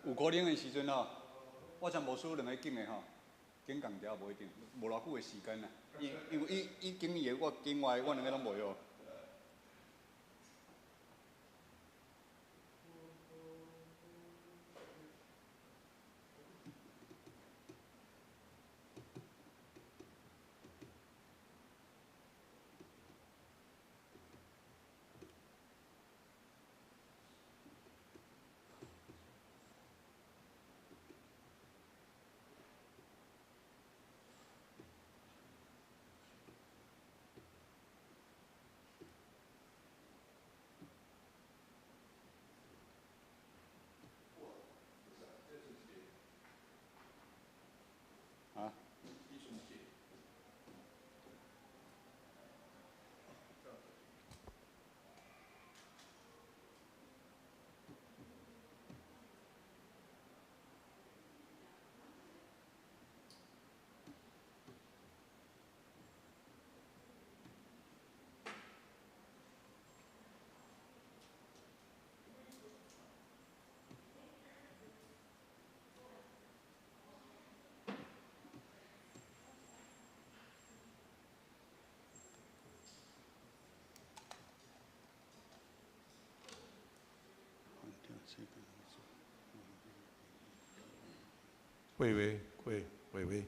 有可能的時陣吼，我參無輸兩个景的吼，景仝條無一定，無偌久的時間啦。因因為伊伊景伊的，我景我的，我兩个攏袂好。啊？喂喂喂喂喂。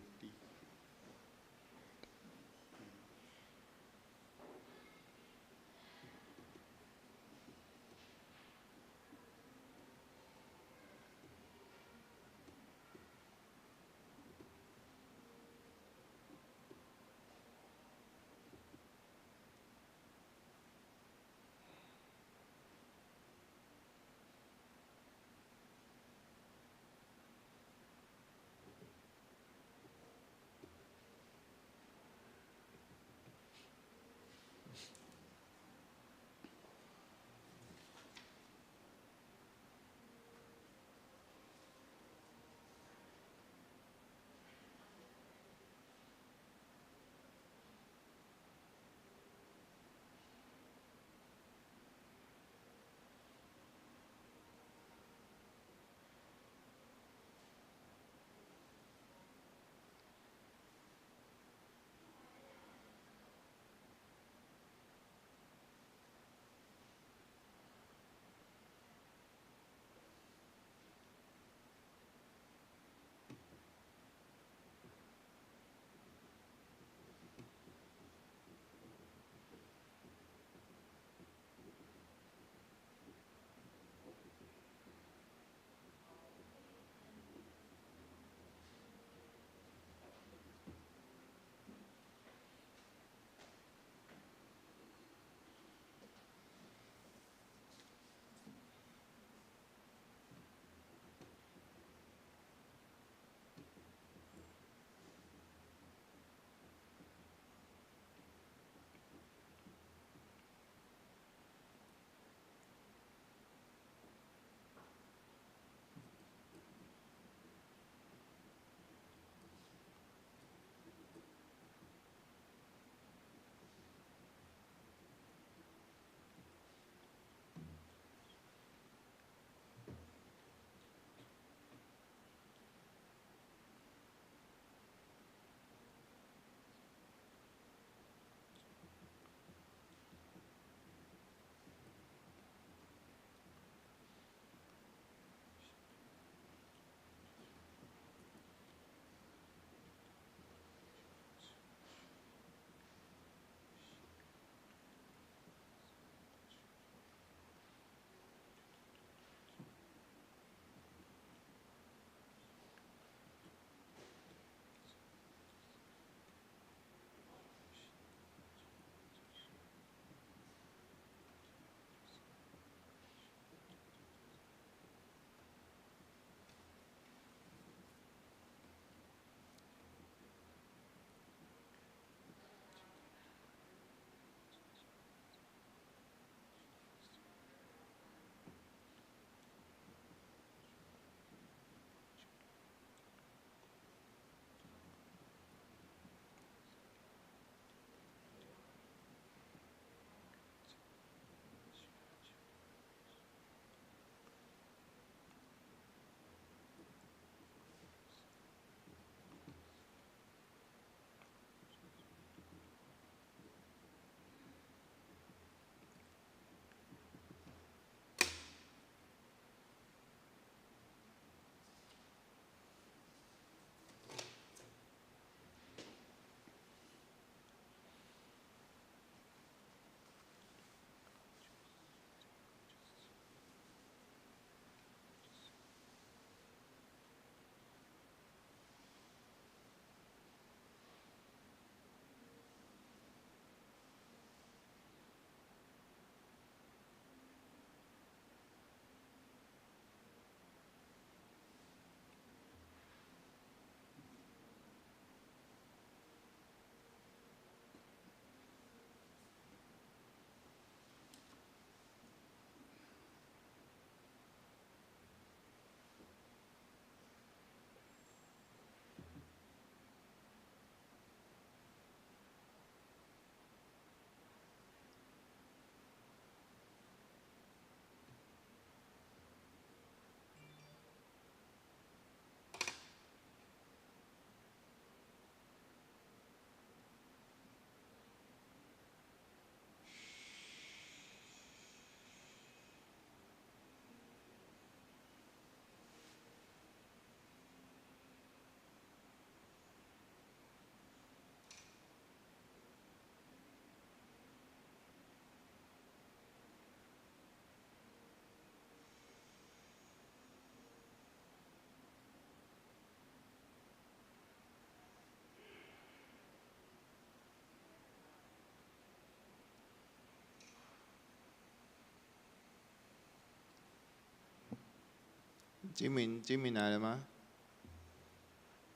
金明，金明來了嗎？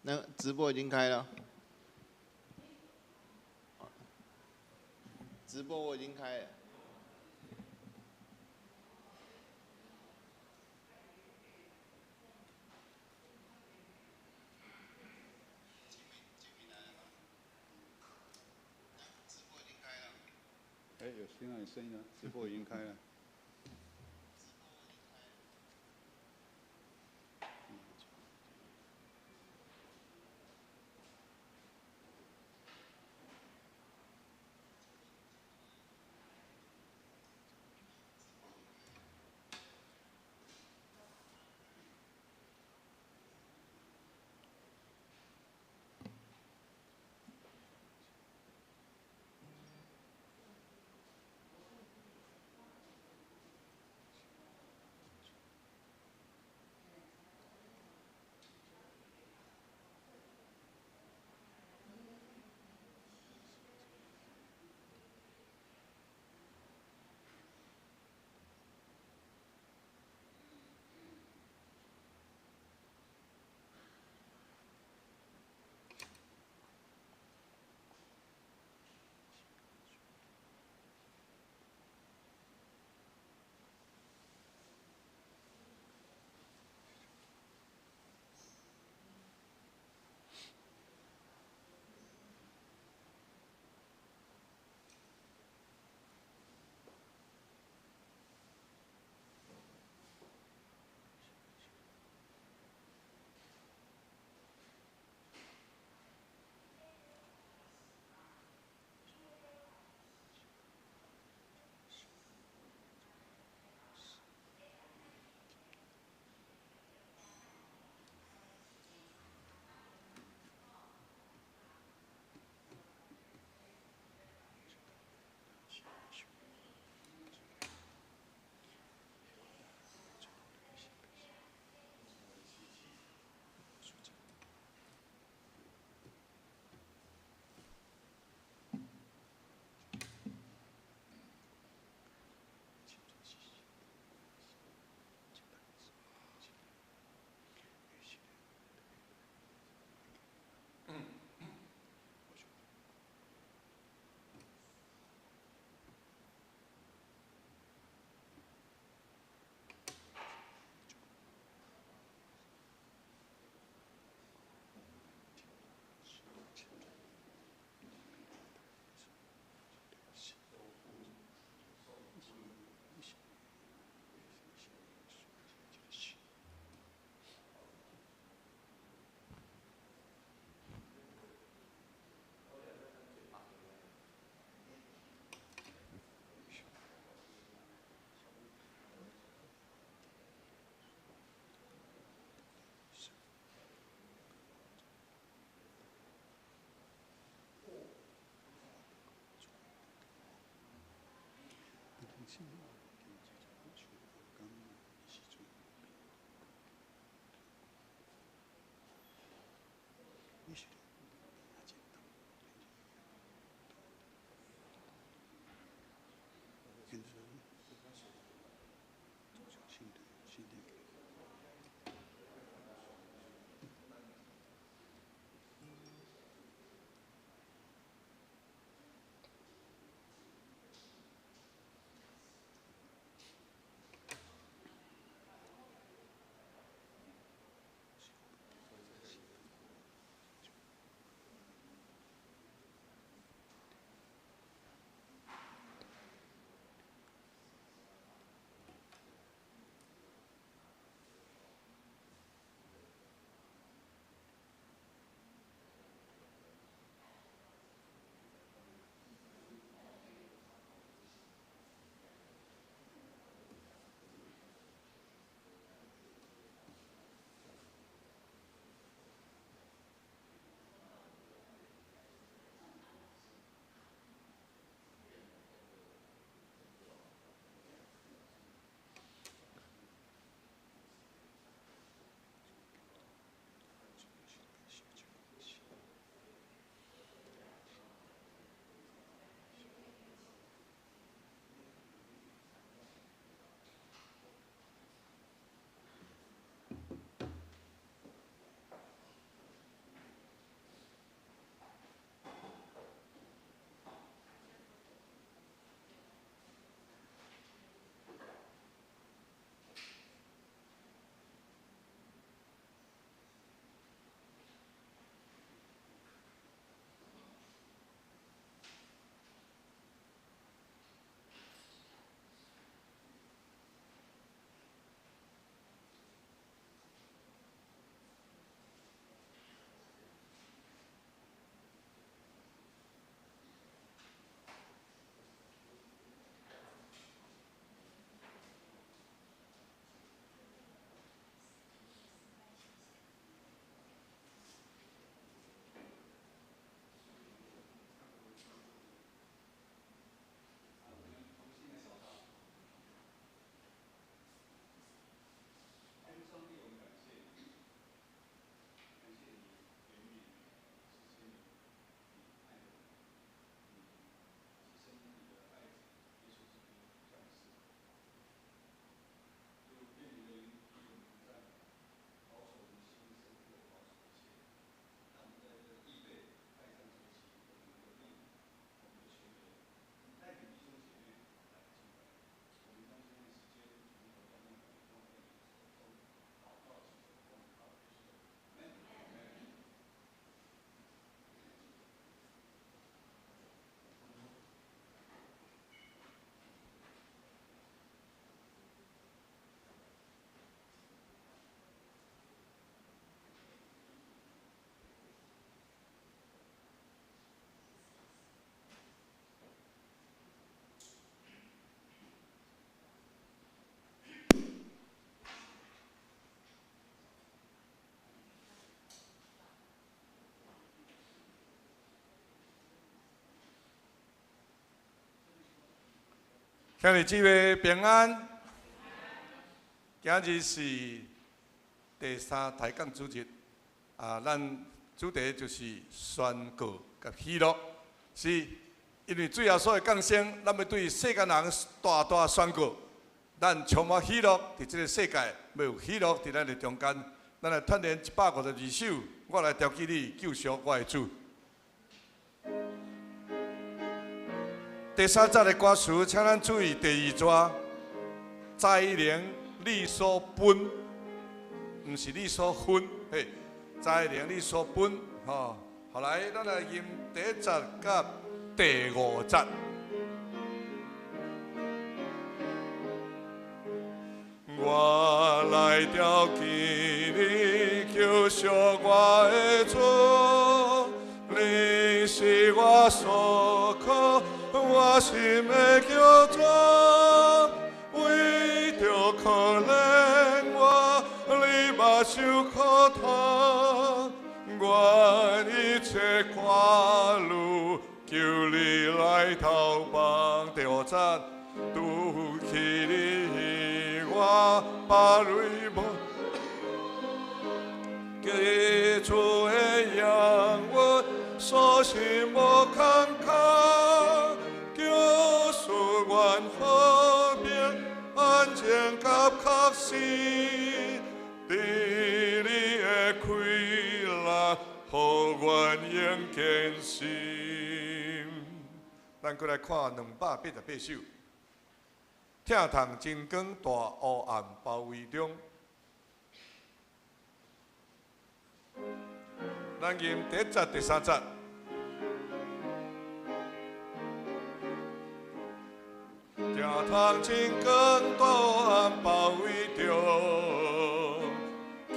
那直播已經開了。直播我已經開了。哎，有聽到你聲音了，直播已經開了。兄弟姊妹平安。今日是第三抬槓主日，啊，咱主題就是宣告佮喜樂，是因為主耶穌的降生，咱欲對世間人大大宣告，咱充滿喜樂，佇這个世界欲有喜樂佇咱的中間。咱來串連152首，我來調記你救贖我的主。第三節的歌詞，請咱注意第二段，災能你所分，毋是你所分，嘿，災能你所分，吼。後來，咱來吟第一節佮第五節。我來調記你救贖我的主，你是我所靠，我心的救主，為著可憐我，你嘛受苦痛，願一切掛慮，求你來投放。第五節，拄起你我百類無，基主的養我，所心無坎坷，救贖願和平，安靜佮確實，佇你的氣力，予阮永堅心。咱閣來看288首。疼痛真光大烏暗包圍中，咱吟第一節、第三節。疼痛真光大烏暗包圍中，求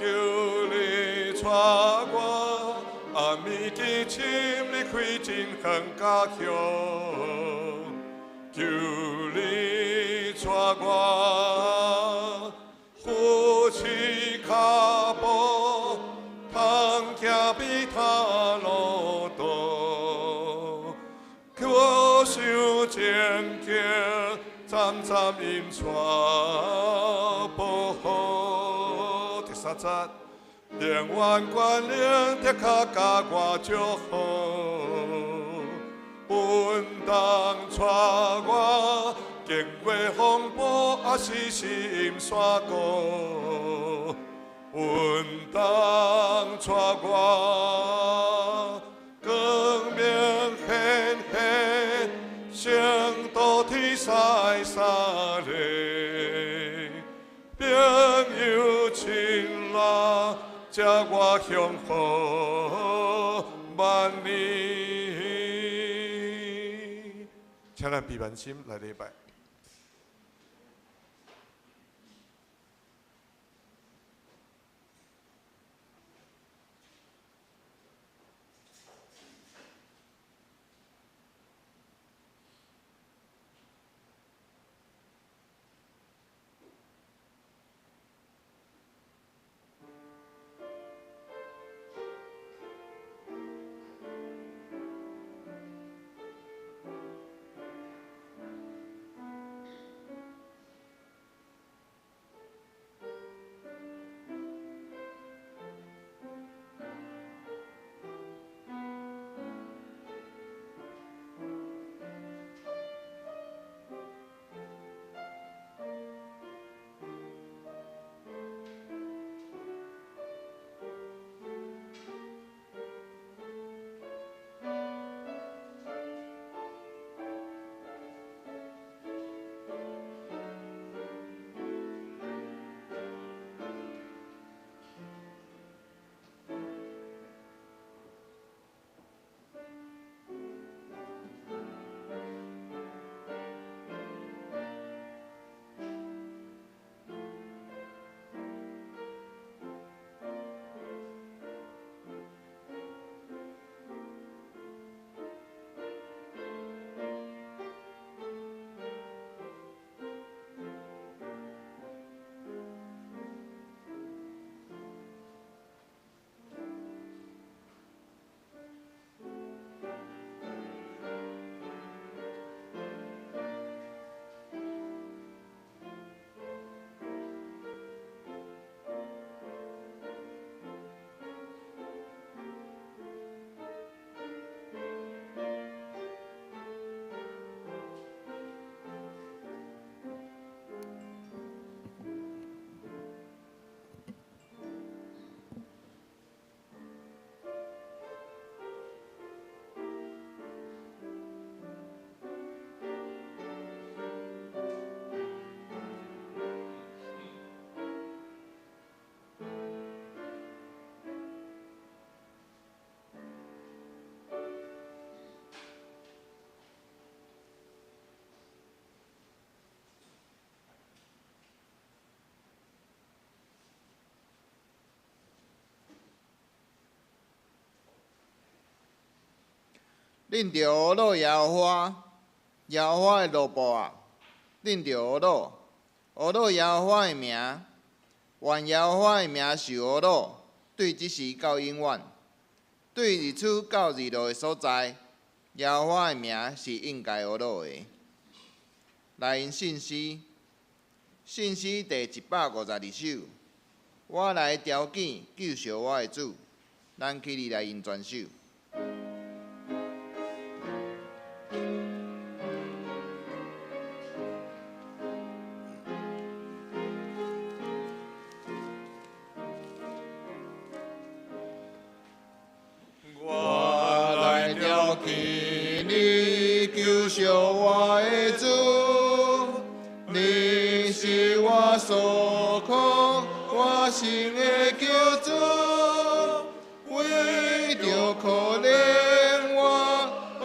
你帶我，暗暝記深離開真遠家鄉，求你帶我，扶持跤步，通行比他路途，可想前景，暫暫引帶保護。第三節，永遠關聯的跤佮我祝福，穩當帶我。經過風暴，也是深山谷，穩當帶我，光明顯現，聖道天使撒冷，朋友親人，才我享福萬年。請咱閉目心來禮拜。恁著呵咾耶和华，耶和华的奴仆啊，恁著呵咾，呵咾耶和华的名，愿耶和华的名受呵咾，对这时到永远，对日出到日落的所在，耶和华的名是应该呵咾的。来因信诗，信诗第152首，我来朝见救赎我的主，咱起立来吟全首。我来朝见你，救赎我的主，你是我所靠，我心的救主，为著可怜我，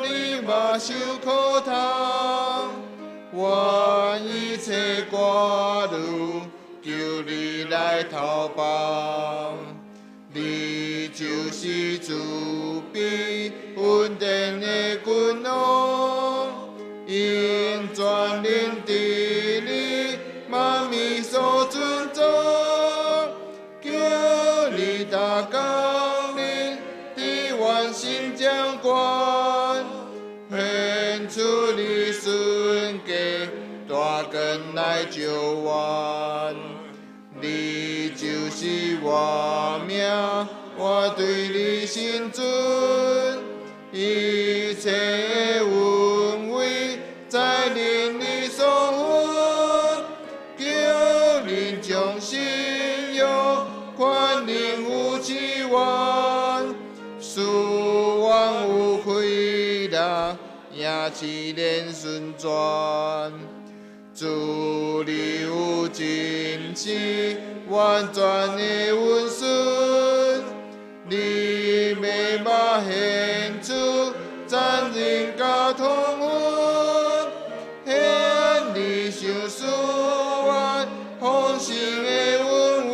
你嘛受苦痛，我一切挂虑，求你来投放。你就是慈悲恩典的君王，因全能伫你万民所尊重，叫你大降临，伫万神掌管，献出你顺格大根来救我。你就是我命，我对你心存，一切的恩惠在恁的所分，叫恁将信仰宽恁有志愿，使万有快乐，也自然顺转。主你有真实完全的温顺，你美目献出残忍佮痛恨，献你赏赐我丰盛的恩惠，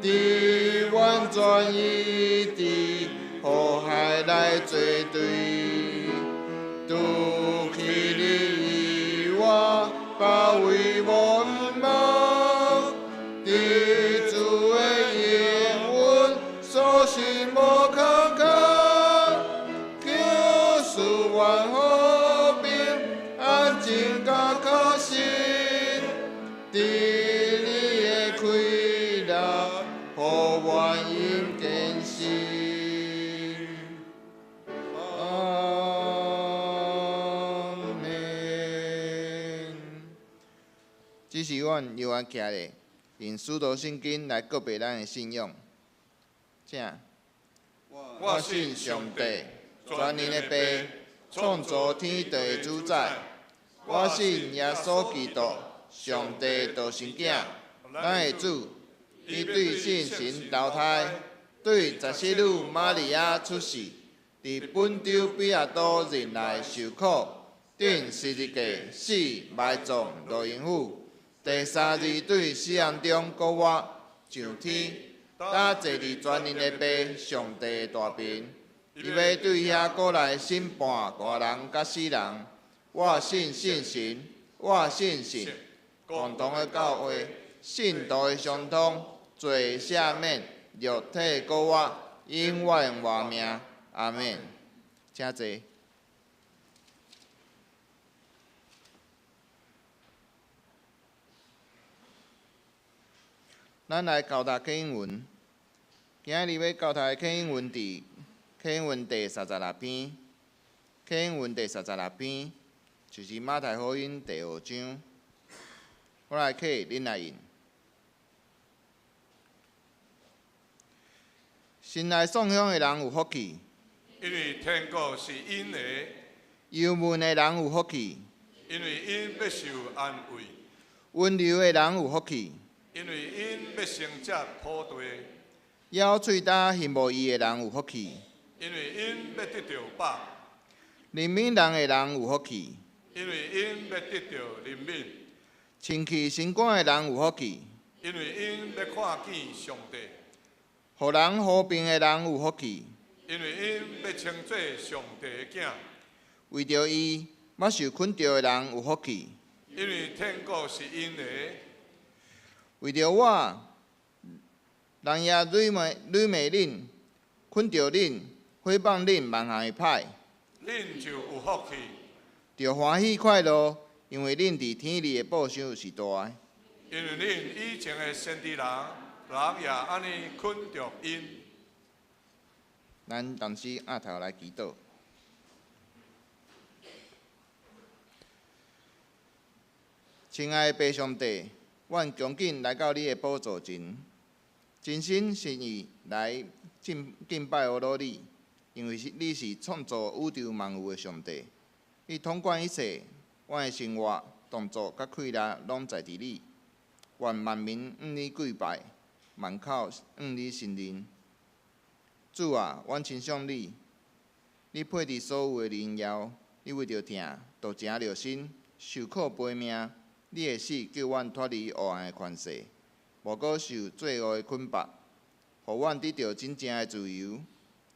伫完全医治苦海来作对，除去你以外，包围无毋望，伫主的应允，所信无空空，求赐愿和平，安静佮确信，伫你的快乐，予我永坚信。阿们。这是阮约翰徛咧，用使徒信经来告白咱的信仰。请。我信上帝，全能的父，创造天地的主宰。我信耶稣基督，上帝独生囝，咱的主。伊对圣神投胎，对十七女玛利亚出世，伫本丢彼拉多忍耐受苦，钉十字架死埋葬落阴府，第三日对死人中复活，上天，搭坐伫全能的父上帝的大边，伊欲对遐过来审判活人佮死人。我信圣神，我信圣共同的教会，信徒的相通，罪赦免，肉体复活，永远活命。阿们。请坐。咱来交读启英文。今日欲交读的启英文伫启英文第36篇，启英文第36篇就是马太福音第2章。我来启，恁来引。心内丧乡的人有福气，因为天国是𪜶的；忧闷的人有福气，因为𪜶欲受安慰；温柔的人有福气，因为𪜶欲承接土地；枵喙焦羡慕义的人有福气，因为𪜶欲得著饱；怜悯人的人有福气，因为𪜶欲得著怜悯；清气心肝的人有福气，因为𪜶欲看见上帝；予人和平的人有福气，因因為𪜶欲稱做上帝的囝。為著伊，捌受捆著的人有福氣。因為天國是𪜶的。為著我，人也辱罵辱罵恁，捆著恁，誹謗恁萬項的歹。恁就有福氣。著歡喜快樂，因為恁佇天裡的報酬是大的。因為恁以前的先知人，人也按呢捆著𪜶。咱同時徛頭來祈禱。親愛的父上帝，阮恭敬來到你的寶座前，真心誠意來敬敬拜阿魯你，因為是你是創造宇宙萬有的上帝，你統管一切，阮的生活、動作佮氣力攏在佇你。願萬民向你跪拜，萬口向你承認。主啊，阮欣賞你，你配得所有的榮耀，你為著疼，就成了身，受苦悲命。你的死救阮脫離黑暗的權勢，無閣受罪惡的捆縛，予阮得著真正的自由。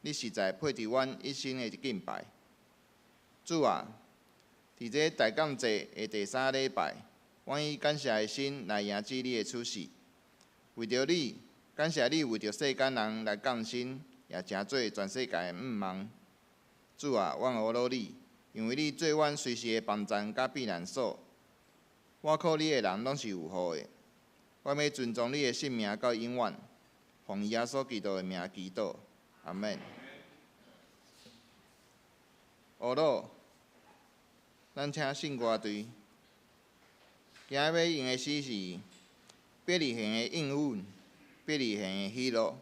你實在配得阮一生的敬拜。主啊，佇這大降節的第三禮拜，阮以感謝的心來迎接你的出世。為著你，感謝你為著世間人來降生，也成做全世界的向望。主啊，阮阿魯你，因為你做阮隨時的幫贊佮避難所。倚靠你的人攏是有福的。我欲尊崇你的聖名到永遠，奉耶穌基督的名祈禱，阿們。阿魯，咱請聖歌隊。今仔欲用的詩是伯利恆的應允，伯利恆的喜樂。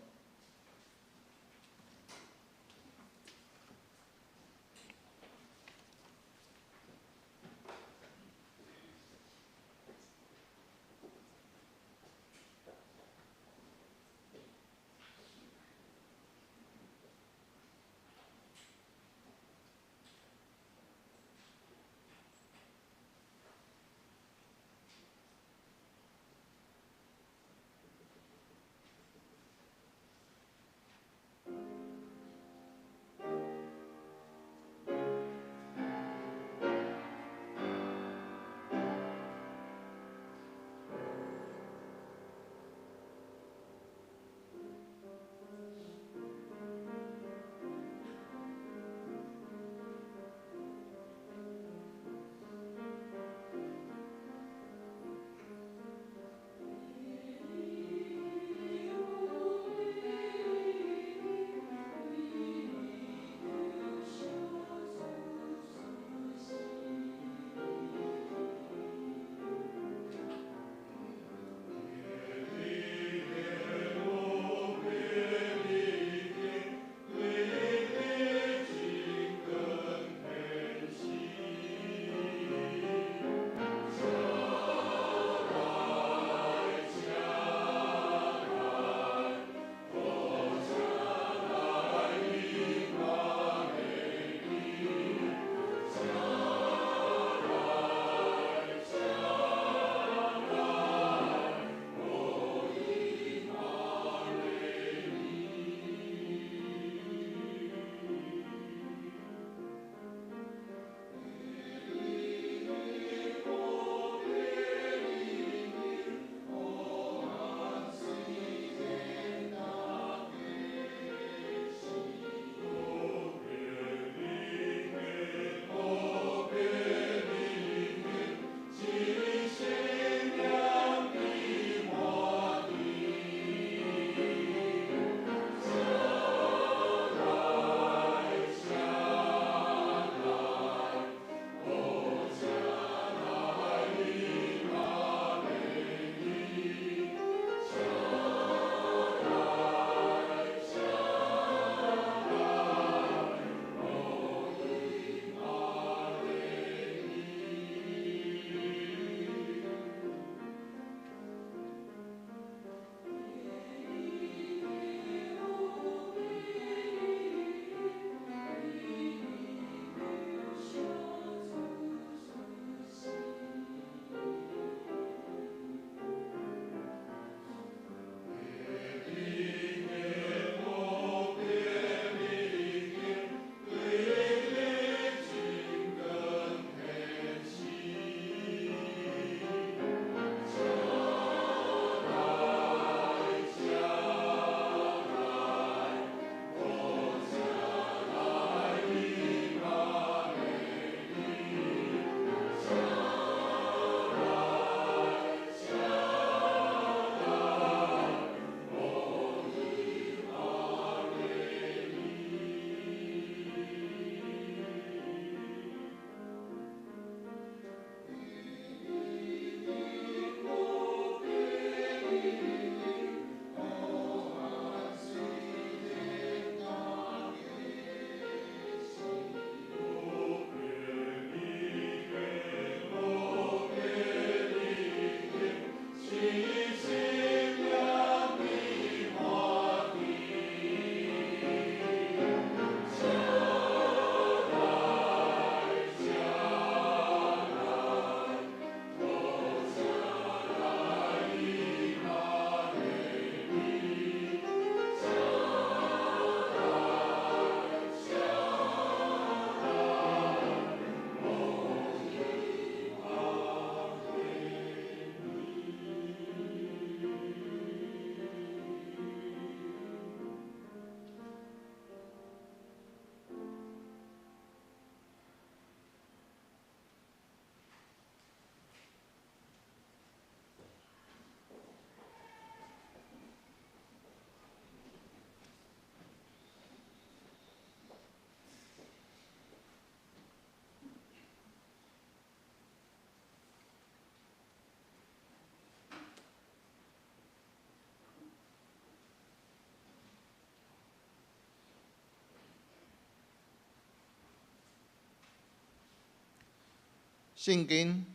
聖經，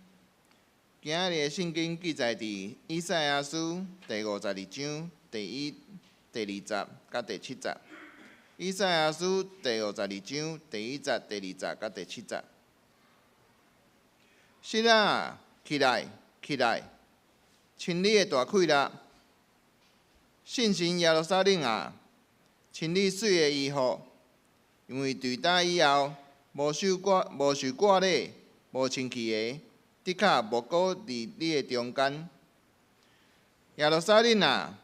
今仔日的聖經記載佇以賽亞書第52章第一、第二節佮第七節。以賽亞書第五十二章第一節、第二節佮第七節。錫安啊，起來，起來，穿你的大氣力！信神耶路撒冷啊，穿你媠的衣服，因為對今以後，無受割無受割禮、無清氣的，的確無閣佇你的中間。耶路撒冷啊，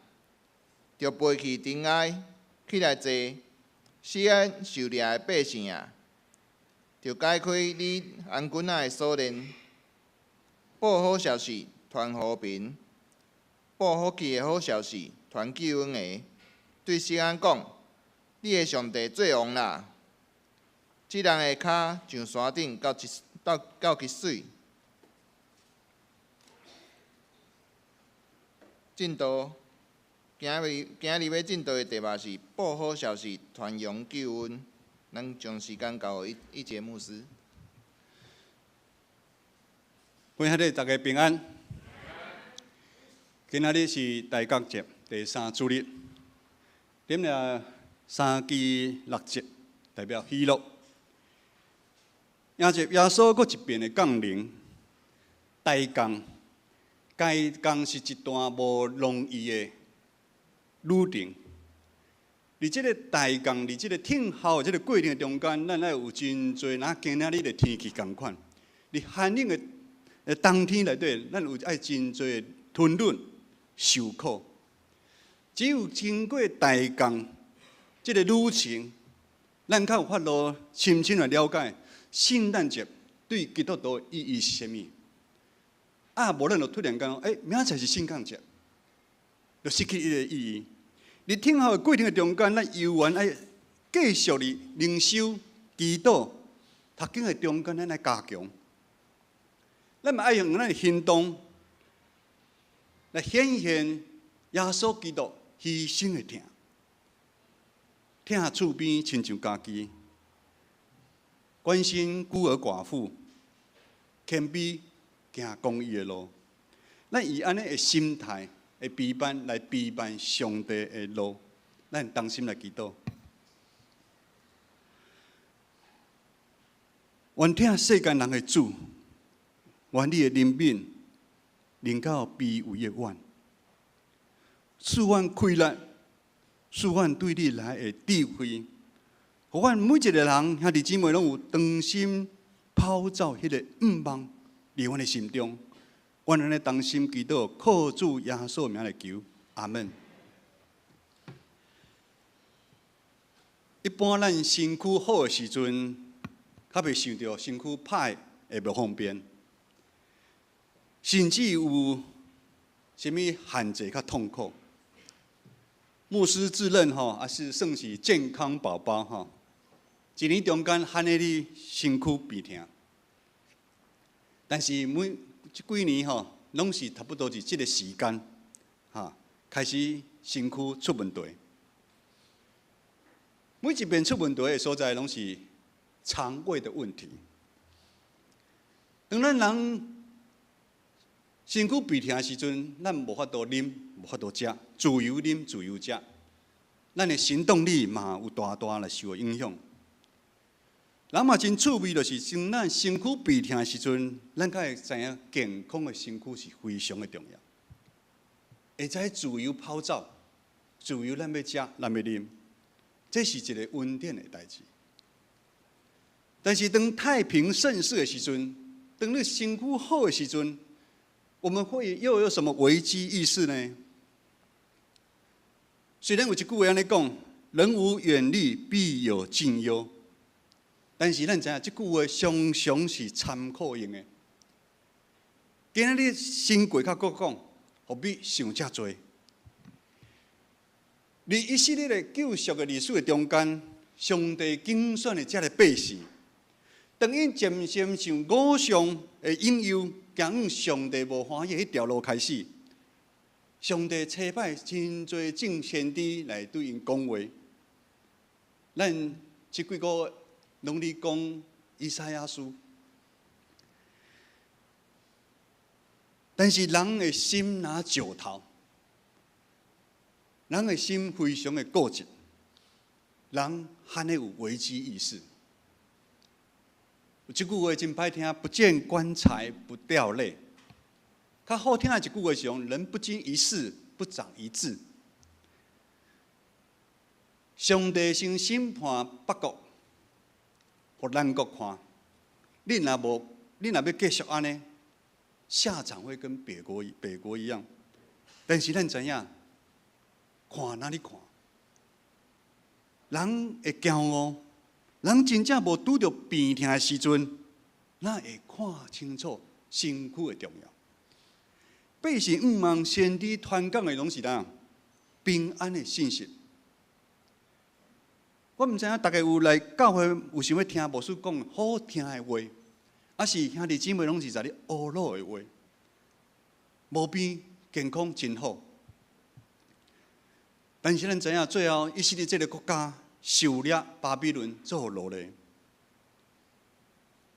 著撥去塵埃，起來坐，錫安受掠的百姓啊，著解開你頷頸仔的鎖鏈，報好消息，傳和平；報福氣的好消息，傳救恩的。對錫安講，你的上帝做王啦！這人的跤上山頂到一到到去水。進度，今日今日欲進度的題目是報好消息，傳揚救恩。咱將時間交予一一節牧師。歡迎大家平安。今仔日是大覺節第三主日，點了三支蠟燭，代表喜樂。迎接耶穌閣一遍的降臨，大降，該降是一段無容易的旅程。佇這個大降，佇這個等候的這個過程中間，咱愛有真濟，若今仔日的天氣仝款，佇寒冷的冬天內底，咱有愛真濟的吞忍、受苦。只有經過大降這個旅程，咱較有法度深深來了解聖誕節對基督徒的意義是啥物。啊，無咱就突然間，欸，明仔載是聖誕節，就失去伊个意義。佇等候的過程的中間，咱猶原愛繼續佇靈修、祈禱、讀經的中間，咱來加強。咱嘛愛用咱的行動來顯現耶穌基督犧牲的疼，疼厝邊親像家己，關心孤兒寡婦，謙卑行公義的路。咱以按呢的心態的陪伴來陪伴上帝的路，咱同心來祈禱。願疼世間人的主，願你的憐憫臨到卑微的阮，賜阮氣力，賜阮對你來的智慧，予阮每一個人兄弟姊妹攏有當心跑走彼個願望佇阮的心中。阮按呢同心祈禱，靠主耶穌名來求，阿門。一般咱身軀好的時陣，較袂想著身軀歹會無方便，甚至有啥物限制較痛苦。牧師自認吼，也是算是健康寶寶吼，一年中間罕會你身軀病痛，但是每這幾年吼，攏是差不多是這個時間，哈，開始身軀出問題。每一遍出問題的所在，攏是腸胃的問題。當咱人身軀病痛的時陣，咱無法度啉，無法度食，自由啉，自由食，咱的行動力嘛有大大來受影響。人嘛真趣味，就是當咱身軀病痛的時陣，咱較會知影健康的身軀是非常的重要。會使自由跑走，自由咱欲食，咱欲啉，這是一個恩典的代誌。但是當太平盛世的時陣，當你身軀好的時陣，我們會又有什麼危機意識呢？雖然有一句話按呢講，人無遠慮，必有近憂。但是咱知影，這句話常常是參考用的。今仔日先過較閣講，予你想遮濟。佇以色列的救贖的歷史的中間，上帝揀選的這个百姓，當𪜶漸漸受偶像的引誘，行向上帝無歡喜彼條路開始，上帝差派真濟眾先知來對𪜶講話。咱這幾個攏咧講以賽亞書，但是人的心若石頭，人的心非常的固執，人罕會有危機意識。有一句話真歹聽，不見棺材不掉淚。較好聽的一句話是講：人不經一事不長一智。上帝先審判北國，予南國看。你若無，你若欲繼續按呢，下場會跟北國一樣。但是咱知影，看哪裡看，人會驕傲，人真正無拄著病痛的時陣，哪會看清楚身軀的重要。百姓向望先知傳講的攏是啥？平安的信息。我毋知影大家有來教會有想欲聽牧師講好聽的話，抑是兄弟姊妹攏是在咧呵咾的話？無病健康真好，但是咱知影最後以色列這个國家受掠巴比倫做奴隸，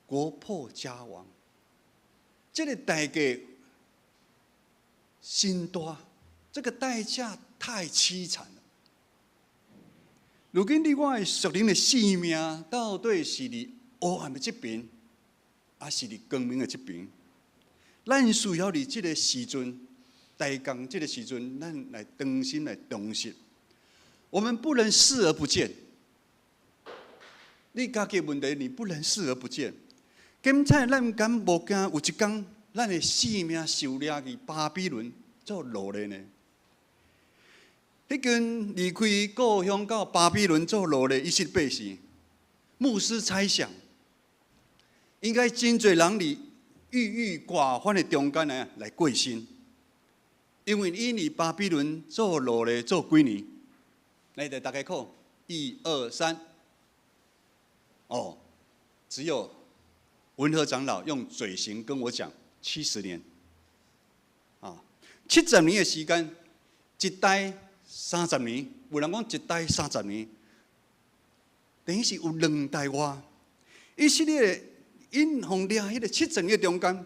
國破家亡，這个代價真大，這個代價太淒慘了。如今你我的屬靈的性命，到底是佇黑暗的這邊，抑是佇光明的這邊？咱需要佇這个時陣，大綱這个時陣，咱來當心來重視。我們不能視而不見。你家己問題，你不能視而不見。檢採咱敢無驚有一工，咱的性命受掠去巴比倫做奴隸呢？彼陣離開故鄉到巴比倫做奴隸，以色列百姓，牧師猜想，應該真濟人佇鬱鬱寡歡的中間呢來過身，因為𪜶佇巴比倫做奴隸做幾年？來，大家看，一二三，哦，只有文和長老用嘴型跟我講70年，啊，七十年的時間，一代三十年，有人講一代三十年，等於是有兩代外。以色列𪜶予掠彼个七十年的中間，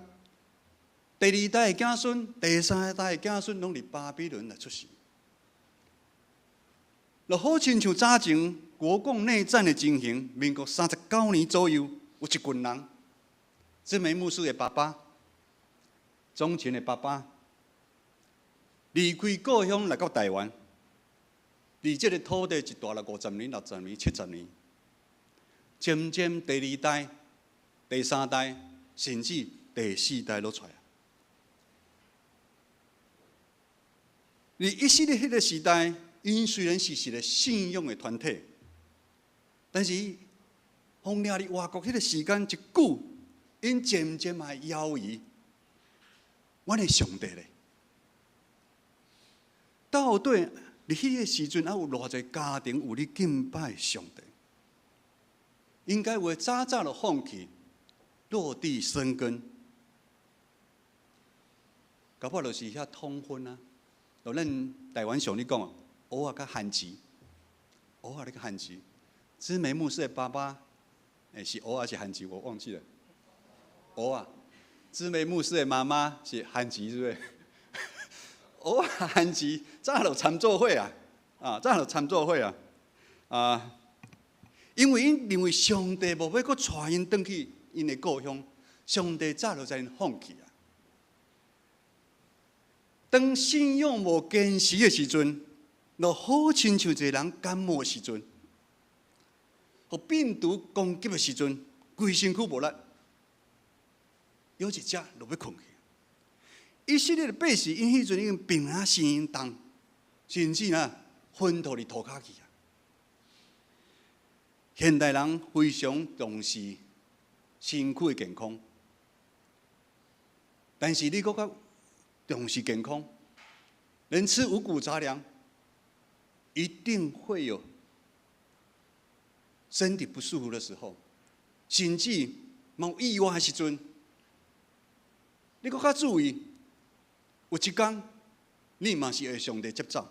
第二代的子孫、第三代的子孫，攏佇巴比倫來出世。就好親像早前國共內戰的情形，民國39年左右，有一群人，這梅牧師的爸爸，鍾琴的爸爸，離開故鄉來到台灣，佇這个土地一蹛了50年、60年、70年，漸漸第二代、第三代，甚至第四代都出來。佇以色列彼个時代，𪜶雖然是一个信仰的團體，但是予掠佇外國彼个時間一久，𪜶漸漸嘛會猶疑，阮的上帝咧？到底佇彼个時陣，猶有偌濟家庭有咧敬拜上帝？應該有的早早就放棄，落地生根，搞不好就是遐通婚啊！就咱台灣上咧講，蚵仔佮番薯，蚵仔咧佮番薯。芝梅牧師的爸爸，欸，是蚵仔是番薯，我忘記了。蚵仔，芝梅牧師的媽媽是番薯，是不是？蚵仔番薯早就參做伙啊，啊，早就參做伙啊，啊，因為𪜶認為上帝無欲閣帶𪜶轉去𪜶的故鄉，上帝早就將𪜶放棄啊。當信仰無堅實的時陣，就好親像一個人感冒的時陣，予病毒攻擊的時陣，規身軀無力，有一隻就欲睏去。以色列的百姓，𪜶彼陣已經病啊，生重，甚至啊，昏倒佇塗跤去啊。現代人非常重視身軀的健康，但是你閣較重視健康，人吃五穀雜糧，一定會有身體不舒服的時候，甚至有意外的時陣，你閣較注意，有一工你嘛是會上帝接走。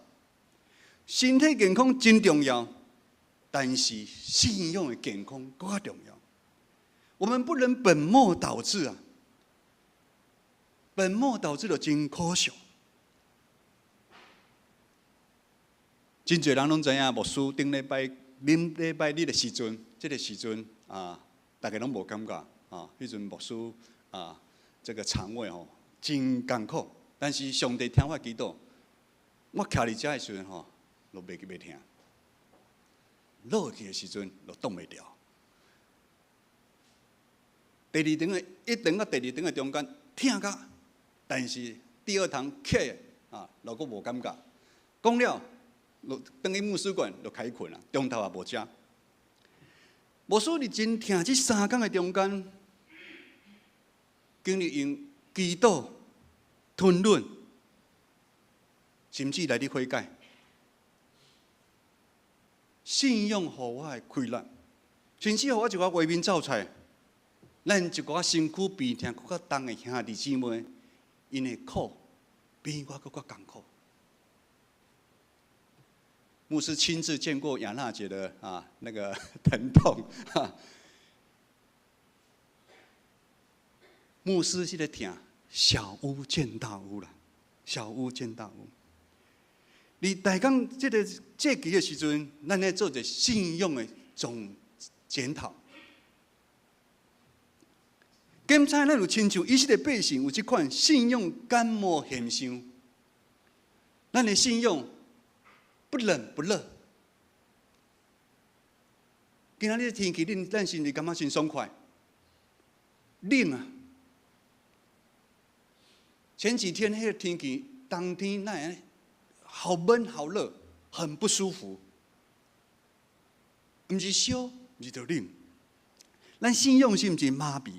身體健康真重要，但是信仰的健康閣較重要。我們不能本末倒置啊！本末倒置就真可惜。真濟人攏知影，牧師頂禮拜、恁禮拜日的時陣，這個時陣啊，大家攏無感覺啊。彼陣牧師啊，這個腸胃吼真艱苦，但是上帝聽我祈禱，我徛佇遮的時陣吼，就袂疼；落去的時陣就擋袂牢。第二堂的一堂佮第二堂的中間疼甲，但是第二堂起啊，就閣無感覺。講了，就轉去牧師館就開睏啦，中晝也無食。牧師佇真疼這3工的中間，經歷用祈禱、吞忍，甚至來佇悔改，信仰予我的氣力，甚至予我一寡畫面走出來。咱一寡身軀病痛閣較重的兄弟姊妹，𪜶的苦比我閣較艱苦。牧師親自見過亞娜姐的啊那個疼痛，哈。牧師是咧疼，小巫見大巫啦，小巫見大巫。佇大綱這個節期的時陣，咱咧做一個信仰的總檢討。檢查咱有親像以色列百姓有這款信仰感冒現象，咱的信仰不冷不熱。今仔日天氣，恁咱是毋是感覺真爽快？冷啊！前幾天彼個天氣，冬天哪會好悶好熱，很不舒服。毋是燒，毋是就冷。咱信仰是毋是麻痹？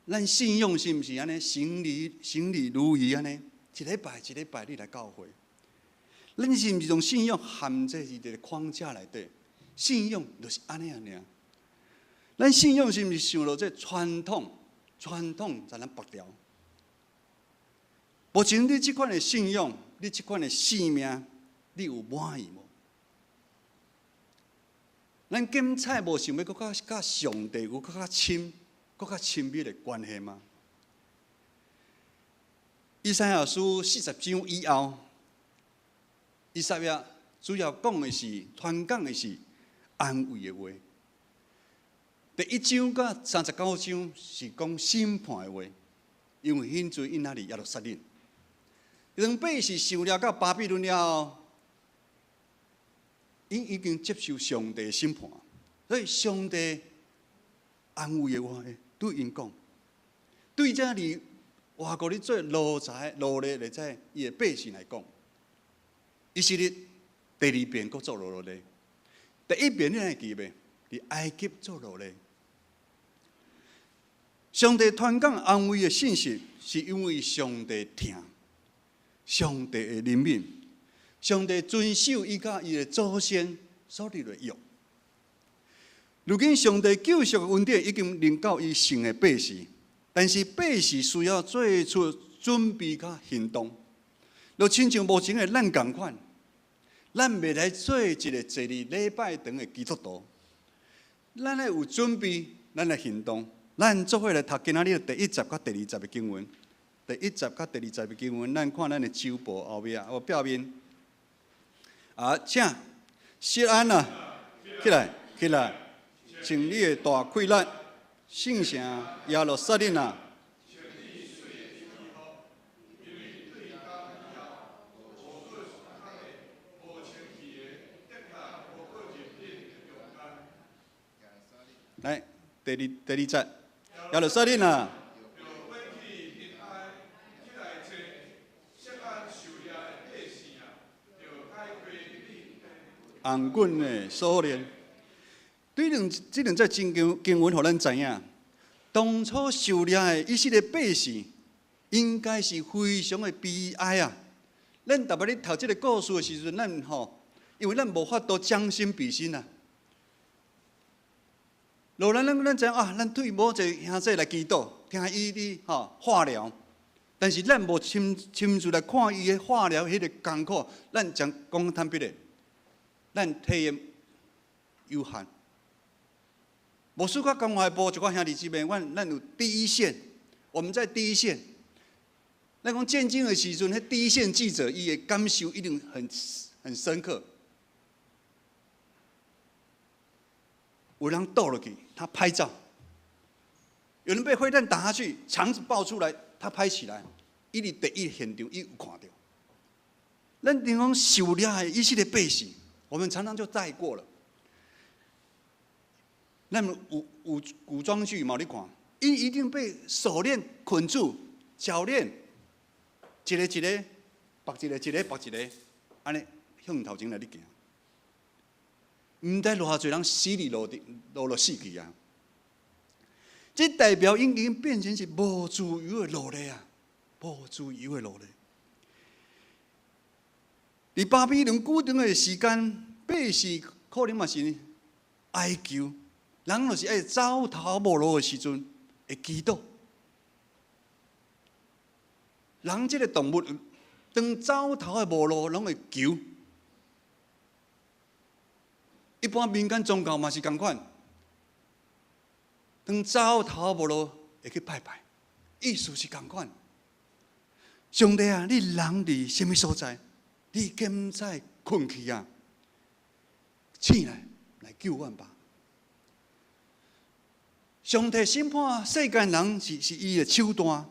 咱信仰是毋是按呢行禮行禮如儀按呢？一禮拜一禮拜你來教會，咱是毋是將信仰含在一個框架內底？信仰就是按呢按呢。咱信仰是毋是受著這傳統？傳統才咱縛牢。目前你這款的信仰，你這款的生命，你有滿意無？咱檢採無想欲閣較佮上帝有閣較親、閣較親密的關係嗎？以賽亞書40章以後，以賽亞主要講的是、傳講的是安慰的話。第一章佮39章是講審判的話，因為彼陣𪜶還佇耶路撒冷。當百姓受掠到巴比倫了後，𪜶已經接受上帝審判，所以上帝安慰的話對𪜶講，對這佇外國咧做奴才、奴隸的這伊的百姓來講，伊是咧第二遍閣做奴隸，第一遍你還記袂？佇埃及做奴隸。上帝傳講安慰的信息，是因為上帝疼，上帝的憐憫，上帝遵守伊佮伊的祖先所立的約。如今上帝救贖的恩典已經臨到伊聖的百姓，但是百姓需要做出準備佮行動。就親像目前的咱仝款，咱袂來做一個坐佇禮拜堂的基督徒，咱愛有準備，咱來行動。咱做伙來讀今仔日第一節佮第二節的經文。第一節佮第二節的經文，咱看咱的周報後面哦表面。啊，請錫安啊，起來，起來，穿你的大氣力，聖城耶路撒冷啊！來，第二節，耶路撒冷啊！紅棍的鎖鏈，對兩這兩節經經文，予咱知影，當初受掠的以色列百姓，應該是非常的悲哀啊！咱逐擺咧讀這个故事的時陣，咱吼，因為咱無法度將心比心啊。落咱咱咱知影啊，咱對某一个兄弟來祈禱，聽伊佇吼化療，但是咱無親親自來看伊的化療彼个艱苦，咱講講坦白的，咱體驗有限。無輸甲關懷部一寡兄弟姊妹，阮咱有第一線，我們在第一線，咱講戰爭的時陣，彼第一線記者，伊的感受一定很深刻。有人倒落去，他拍照；有人被飛彈打下去，腸子爆出來，他拍起來。伊佇第一現場，伊有看著。咱常講受掠的以色列百姓，我們常常就帶過了。咱有古裝劇嘛？你看，伊一定被手鏈捆住，腳鏈，一個一個，縛一個一個縛一個，按呢向頭前來咧行。毋知偌濟人死佇路頂，路路死去啊！這代表𪜶已經變成是無自由的奴隸啊，無自由的奴隸。佇巴比倫古場的時間，百姓可能嘛是哀求，人就是愛走投無路的時陣會祈禱。人這個動物，當走投的無路，攏會求。一般民間宗教嘛是仝款，當走投無路會去拜拜，意思是仝款。上帝啊，你人佇啥物所在？你敢在睏去啊？醒來，來救阮吧！上帝審判世間人是伊的手段。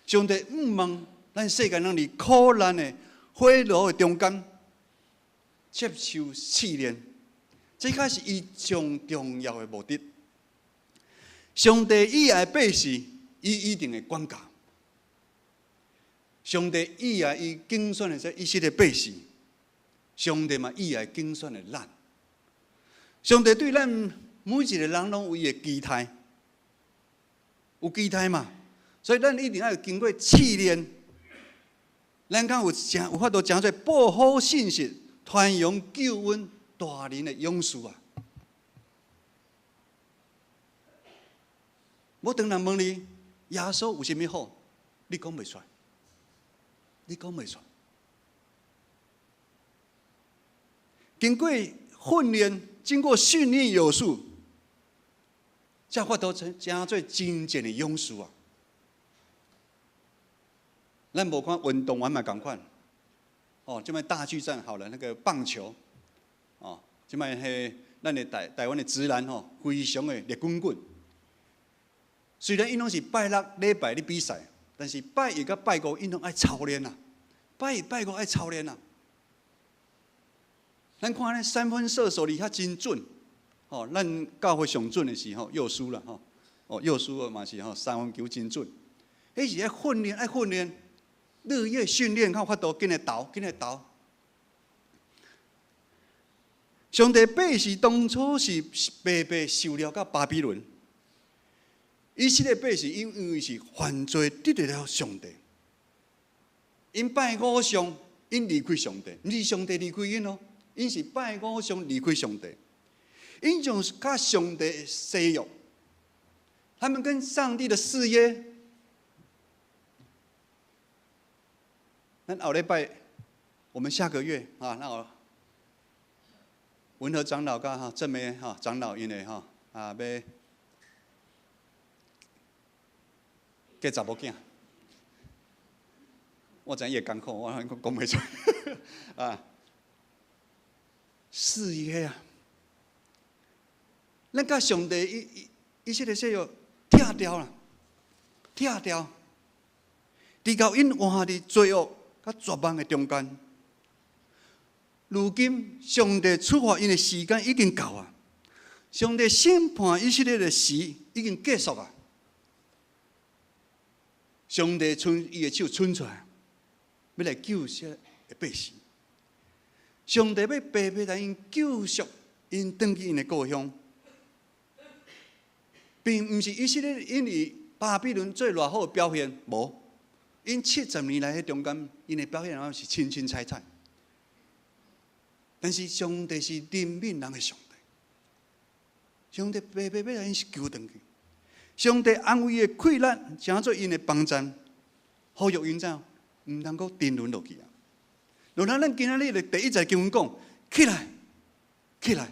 上帝向望咱世間人佇苦難的火爐的中間接受試煉，這才是伊上重要的目的。上帝喜愛百姓，伊一定會管教。上帝喜愛伊揀選的這以色列百姓，上帝嘛喜愛揀選的咱。上帝對咱每一個人攏有伊的期待，有期待嘛？所以咱一定愛經過試煉。咱敢有誠有法度成做報好信息、傳揚救恩大能的勇士啊！我當人問你，耶穌有啥物好？你講袂出來，你講袂出來。經過訓練，經過訓練有素，才有法度成做真正的勇士啊！咱無看運動員嘛仝款，哦，這擺大巨蛋好了，那個棒球，哦，這擺彼咱的台灣的職籃吼，非常的熱滾滾。雖然𪜶攏是拜六禮拜咧比賽，但是拜一佮拜五𪜶攏愛操練啊，拜一拜五愛操練啊。咱看咧三分射手離遐真準，吼，咱教會上準的是吼幼師啦吼，哦幼師嘛是吼三分球真準，彼是愛訓練愛訓練。日夜訓練，較有法度緊來投，緊來投。上帝百姓當初是白白受掠到巴比倫，以色列百姓因為是犯罪得罪了上帝，𪜶拜偶像，𪜶離開上帝，毋是上帝離開𪜶哦，𪜶是拜偶像離開上帝，𪜶將佮上帝誓約，他們跟上帝的誓約。咱後禮拜，我們下個月啊，那個文和長老佮哈鄭梅哈長老𪜶會哈啊欲嫁查某囝，我知影伊會艱苦，我講袂出啊。誓約啊，咱佮上帝伊這個誓約拆掉啦，拆掉，直到𪜶活佇罪惡佮絕望的中間，如今上帝處罰𪜶的時間已經到啊！上帝審判以色列的時已經結束啊！上帝伸伊的手伸出來，欲來救贖的百姓。上帝欲白白來𪜶救贖，𪜶轉去𪜶的故鄉，並毋是以色列𪜶佇巴比倫做偌好的表現，無。𪜶70年來彼中間，𪜶的表現攏是凊凊彩彩。但是上帝是憐憫人的上帝，上帝白白欲來𪜶救轉去。上帝安慰的氣力，成做𪜶的幫贊，呼籲𪜶怎毋通閣沉淪落去啊！就像咱今仔日的第一節經文講：起來，起來，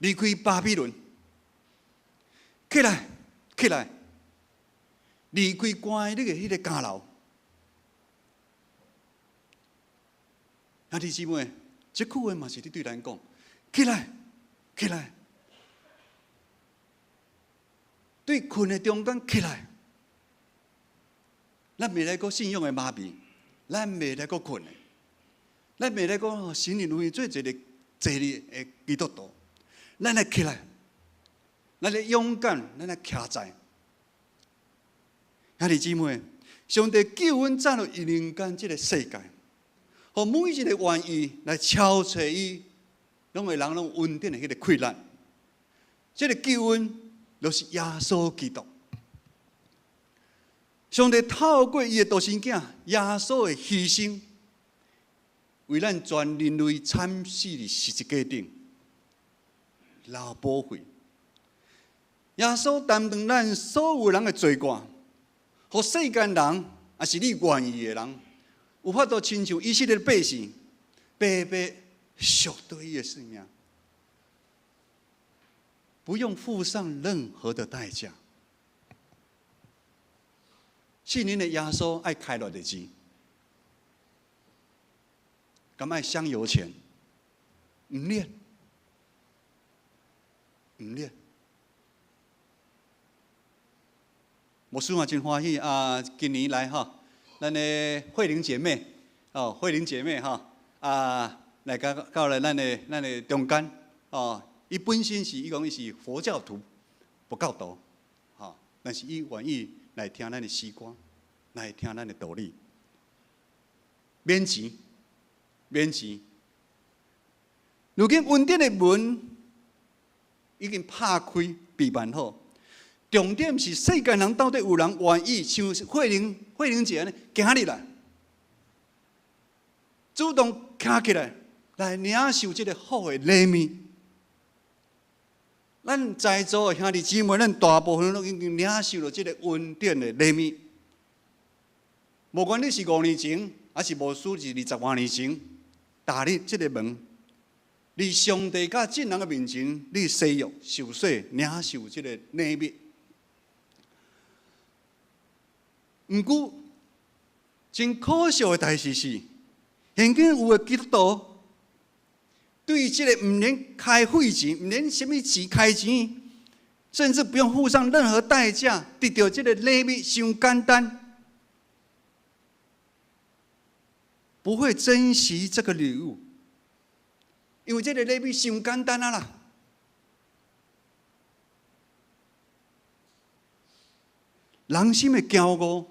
離開巴比倫，起來，起來，離開關你的彼个監牢。兄弟姊妹，這句話嘛是咧對咱講：起來，起來，對睏的中間起來。咱袂來閣信仰的麻痹，咱袂來閣睏的，咱袂來講神靈有做一个坐立的基督徒，咱來起來，咱來勇敢，咱來徛在。兄弟姊妹，上帝救阮走入人間這个世界，予每一个願意來超揣伊，攏會人攏穩定的彼个氣力。這个救恩就是耶穌基督。上帝透過伊的獨生囝耶穌的犧牲，為咱全人類慘死佇十字架頂，流寶血。耶穌擔當咱所有人的罪過，予世間人，抑是你願意的人，有法度親像以色列百姓，白白贖得伊的性命，不用付上任何的代價。信恁的耶穌愛開偌濟錢？敢愛香油錢？毋免，毋免。牧師嘛真歡喜啊！今年來吼，咱的慧玲姐妹哦，慧玲姐妹吼啊，來到到來咱的中間哦。伊本身是伊講伊是佛教徒，佛教徒，吼，但是伊願意來聽咱的詩歌，來聽咱的道理，免錢，免錢。如今恩典的門已經拍開，備辦好。重點是世間人到底有人願意像慧玲、慧玲姐按呢，行入來，主動徛起來，來領受這个好的禮物。咱在座的兄弟姊妹，咱大部分攏已經領受著這个恩典的禮物。無管你是5年前，抑是牧師是20外年前，踏入這个門，佇上帝佮眾人的面前，你洗浴、受洗、領受這个禮物。毋過，真可惜的代誌是，現今有的基督徒對這个毋免開費錢、毋免啥物錢開錢，甚至不用付上任何代價，得著這个禮物，傷簡單，不會珍惜這个禮物，因為這个禮物傷簡單啊啦。人心的驕傲、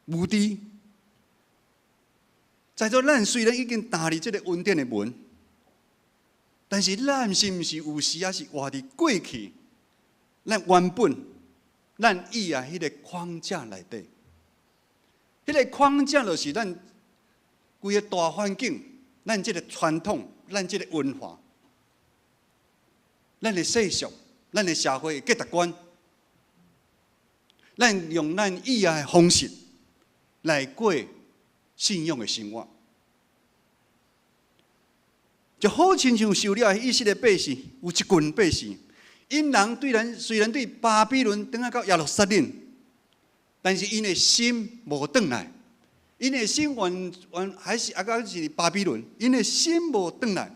無知，在座咱雖然已經踏入這个恩典的門，但是咱是毋是有時猶是活佇過去？咱原本咱以啊彼个框架內底，彼个框架就是咱規个大環境，咱這个傳統，咱這个文化，咱的世俗，咱的社會的價值觀。咱用咱以愛的方式來過信仰的生活，就好親像受了以色列百姓有一群百姓，𪜶人對咱雖然對巴比倫轉來到耶路撒冷，但是𪜶的心無轉來，𪜶的心完完還是猶閣是巴比倫，𪜶的心無轉來。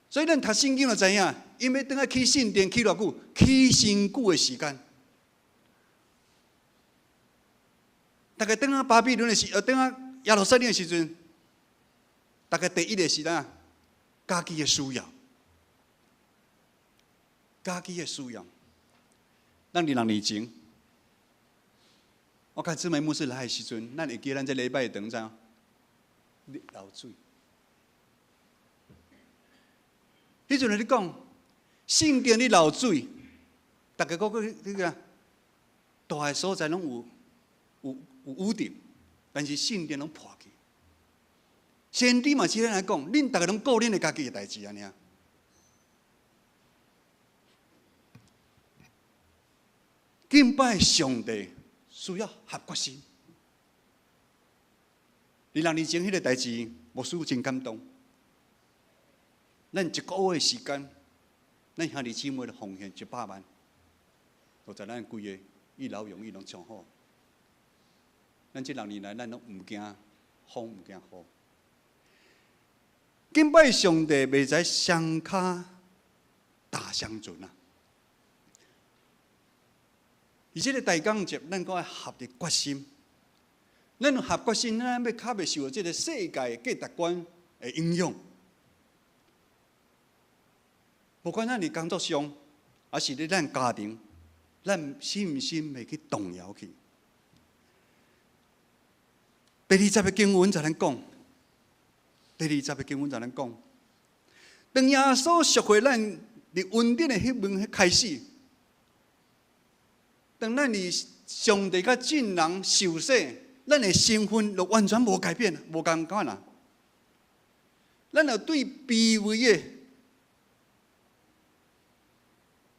所以咱讀聖經就知影，𪜶欲轉來起聖殿起偌久，起傷久的時間。大家轉來巴比倫的時，轉來耶路撒冷的時陣，大家第一个是啥？家己的需要，家己的需要。咱26年前，我看姊妹牧師來的時陣，咱會記咱這禮拜堂怎？流水。彼陣咧講，聖殿咧流水，大家閣閣彼個大个所在攏有有。有屋頂，但是聖殿攏破去。先知嘛是按呢講，恁逐个攏顧恁的家己的代誌按呢。敬拜上帝需要合決心。26年前彼个代誌，牧師真感動。咱一个月的時間，咱兄弟姊妹就奉獻100萬。就在咱規个一勞永逸攏上好。咱這6年來，咱攏毋驚風，毋驚雨。敬拜上帝，袂使雙跤踏雙船啊！而這个大講節，咱閣愛合佇決心。咱有合決心，咱欲較袂受著這个世界價值觀的影響。無管咱佇工作上，抑是佇咱家庭，咱信心袂去動搖去。第二節的經文就咱講，第二節的經文就咱講，當耶穌贖回咱佇恩典的彼門開始，當咱佇上帝佮眾人受洗，咱的身份就完全無改變，無仝款啊！咱若對卑微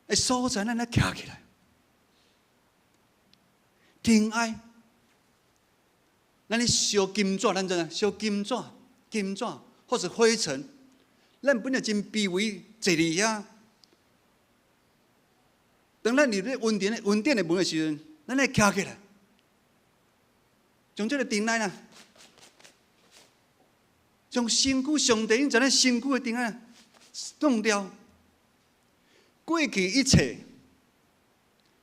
的所在，咱來徛起來，疼愛。咱咧燒金紙，咱怎啊？燒金紙、金紙，或是灰塵。咱本來真卑微，坐佇遐。當咱入咧恩典的恩典的門的時陣，咱來徛起來，將這个燈來啦，將身軀上帝用咱身軀的燈來弄掉，過去一切，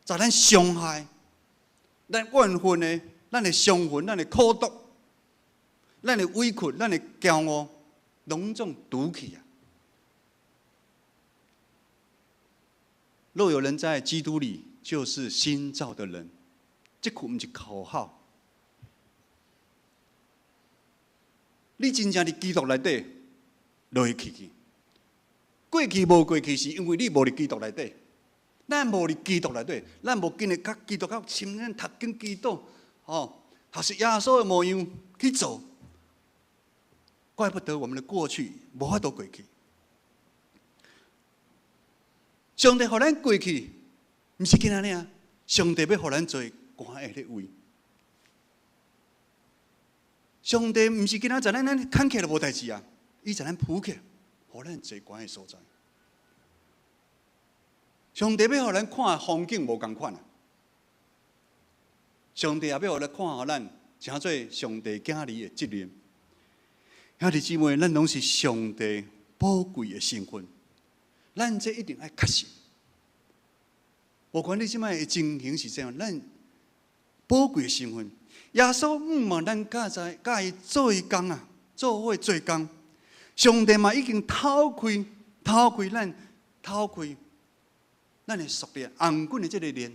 在咱傷害、咱怨恨的、咱的傷痕、咱的苦毒、咱的委屈、咱的驕傲，攏總除去啊！若有人在基督裡，就是新造的人。這句毋是口號。你真正佇基督內底，就會去去。過去無過去，是因為你無佇基督內底。咱無佇基督內底，咱無經歷佮基督較深，咱讀經祈禱，吼，學習耶穌的模樣去做。怪不得我們的過去無法度過去。上帝予咱過去，毋是今仔爾，上帝欲予咱做關的位。上帝毋是今仔載咱咱囥起來無代誌啊，伊將咱扶起來，予咱坐懸的所在。上帝欲予咱看風景無仝款啊！上帝也欲予咱看，予咱成做上帝囝兒的責任。兄弟姊妹，咱攏是上帝寶貴的身份，咱這一定愛確信。無管你這擺的情形是怎樣，咱寶貴的身份，耶穌毋望咱佮在佮伊做工啊，做伙做工。上帝嘛已經透開，透開咱，透開咱的屬靈紅棍的這个鏈，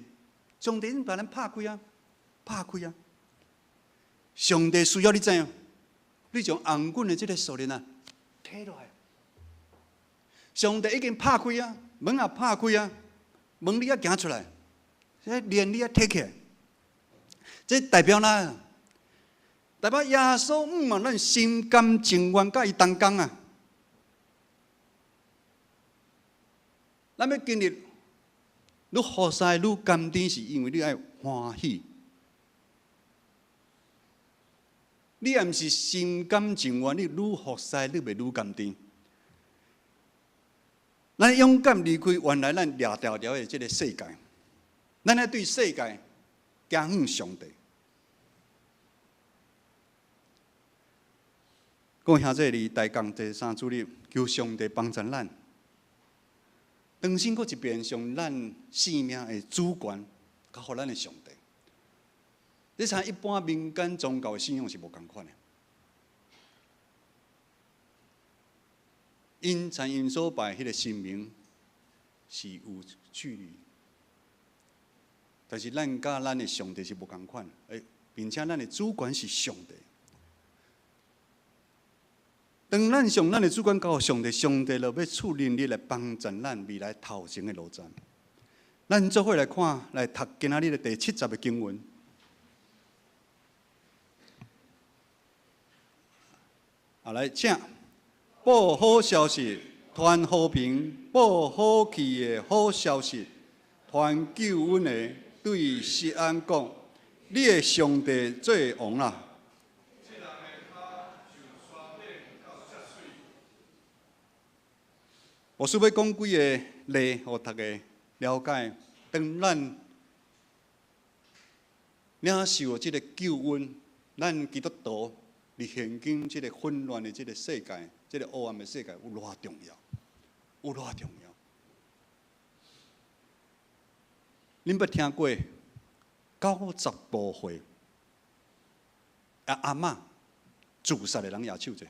上帝已經共咱拍開啊，拍開啊。上帝需要你怎樣？你將紅棍的這个鎖鏈啊，提落來。上帝已經拍開啊，門也拍開啊，門你愛行出來，這鏈你愛提起來。這代表哪？代表耶穌毋望咱心甘情願佮伊同工啊！咱欲經歷愈服侍愈甘甜，是因為你愛歡喜。你若毋是心甘情願，你愈服侍你袂愈甘甜。咱勇敢離開原來咱掠牢牢的這个世界，咱愛對世界行向上帝。各位兄弟，佇大江第三主日，求上帝幫助咱，重新閣一遍將咱生命的主權交予咱的上帝。你像一般民間宗教的信仰是無仝款的，𪜶像𪜶所拜彼个神明是有距離，但是咱佮咱的上帝是無仝款，並且咱的主權是上帝。當咱將咱的主權交予上帝，上帝就欲賜能力來幫助咱未來頭前的路程。咱做伙來看，來讀今仔日的第七節的經文。啊，來，請報好消息，傳和平；報好氣的好消息，傳救恩的，對錫安講：你的上帝做王啦！牧師欲講幾个例，予大家了解。當咱領受這个救恩，咱基督徒佇現今這个混亂的這个世界，這个黑暗的世界有偌重要？有偌重要？恁捌聽過95歲阿嬤自殺的人舉手者？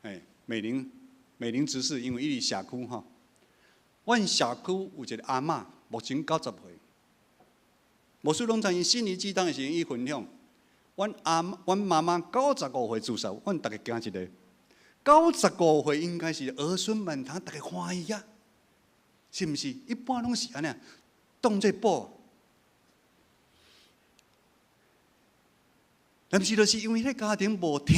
哎，美玲，美玲執事，因為伊佇社區吼，阮社區有一个阿嬤，目前90歲。牧師攏知影心靈雞湯的時陣，伊分享，阮阿阮媽媽95歲自殺，阮逐家驚一个。95歲應該是兒孫滿堂，逐家歡喜啊，是毋是？一般攏是按呢，當做寶。但是就是因為彼个家庭無疼，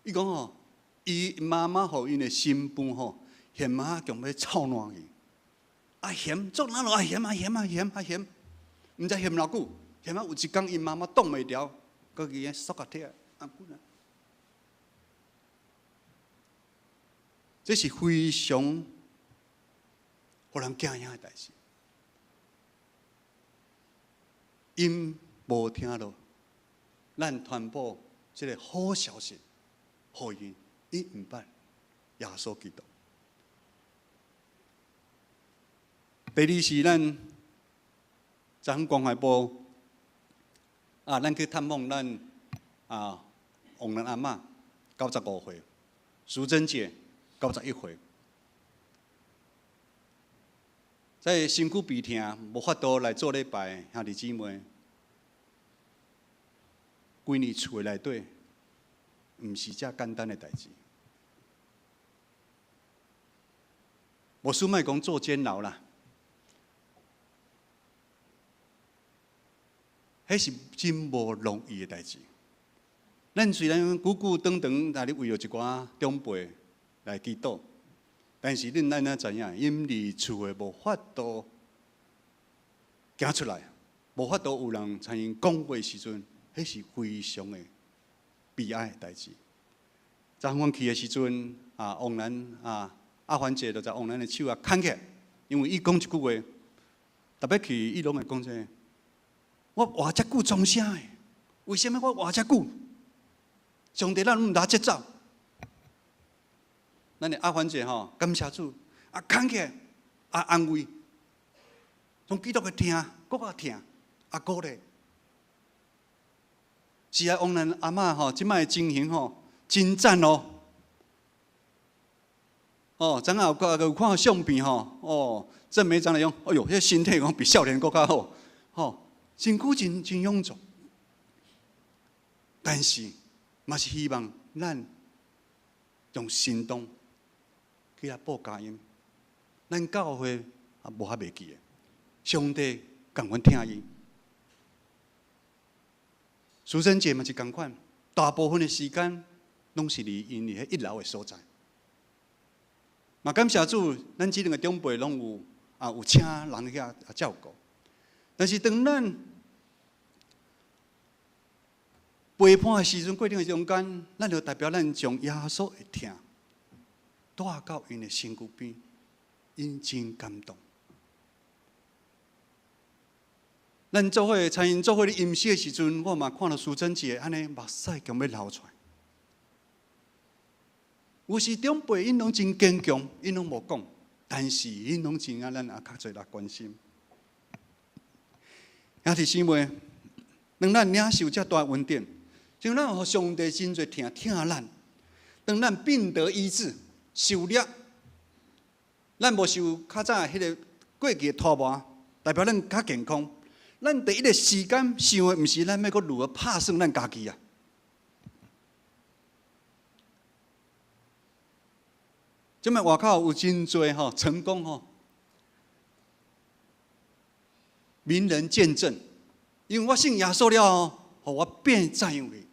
伊講吼，伊媽媽予𪜶的新婦吼，嫌啊強欲臭爛去，啊嫌做哪落啊嫌啊嫌啊嫌啊嫌，毋知嫌偌久，嫌啊有一工𪜶媽媽擋袂牢，閣去縮甲體啊，這是非常予人驚嚇的代誌。𪜶無聽著咱傳播這个好消息，予𪜶，伊毋捌耶穌基督。第二是咱昨昏關懷部啊，咱去探訪咱啊王蘭阿嬤，95歲，淑珍姐91歲，在身軀病痛，無法度來做禮拜，兄弟姊妹，規年厝內底，毋是遮簡單的代誌。牧師莫講做監牢啦，彼是真無容易的代誌。咱雖然久久長長來咧為著一寡長輩來祈禱，但是恁咱也知影，𪜶佇厝的無法度行出來，無法度有人參𪜶講話時陣，彼是非常的悲哀的代誌。昨昏阮去的時陣，啊，王蘭啊，阿環姐就在王蘭的手啊牽起來，因為伊講一句話，逐擺去伊攏會講這個，我活遮久創啥的？為啥物我活遮久？上帝咱毋通這走。咱的阿環姐吼，感謝主，啊牽起來，啊安慰，從基督的疼，閣較疼，啊鼓勵。是啊，王蘭阿嬤吼，這擺的情形吼，真讚哦。哦，昨下有有看相片吼，哦，鄭梅長來講，哎喲，彼身體講比少年閣較好，吼，身軀真真臃腫。但是嘛是希望咱用行動去來報佳音。咱教會也無法袂記的，上帝仝款疼伊。淑珍姐嘛是仝款，大部分的時間攏是佇𪜶佇彼一樓的所在。嘛感謝主，咱這兩個長輩攏有啊，有請人去遐照顧。但是當咱陪伴的時陣，過程的中間，咱就代表咱將耶穌的疼帶到𪜶的身軀邊，𪜶真感動。咱做伙參𪜶做伙咧飲食的時陣，我嘛看著淑珍姐按呢目屎強欲流出來。有時長輩𪜶攏真堅強，𪜶攏無講，但是𪜶攏真愛咱也較濟來關心。兄弟姊妹，當咱領受遮大恩典，像咱予上帝真濟疼疼咱，當咱病得醫治、受掠，咱無受較早彼个過去的拖磨，代表咱較健康。咱第一个時間想的，毋是咱欲閣如何拍算咱家己啊。這擺外口有真濟吼成功吼，名人見證，因為我信耶穌了後，予我變怎樣去？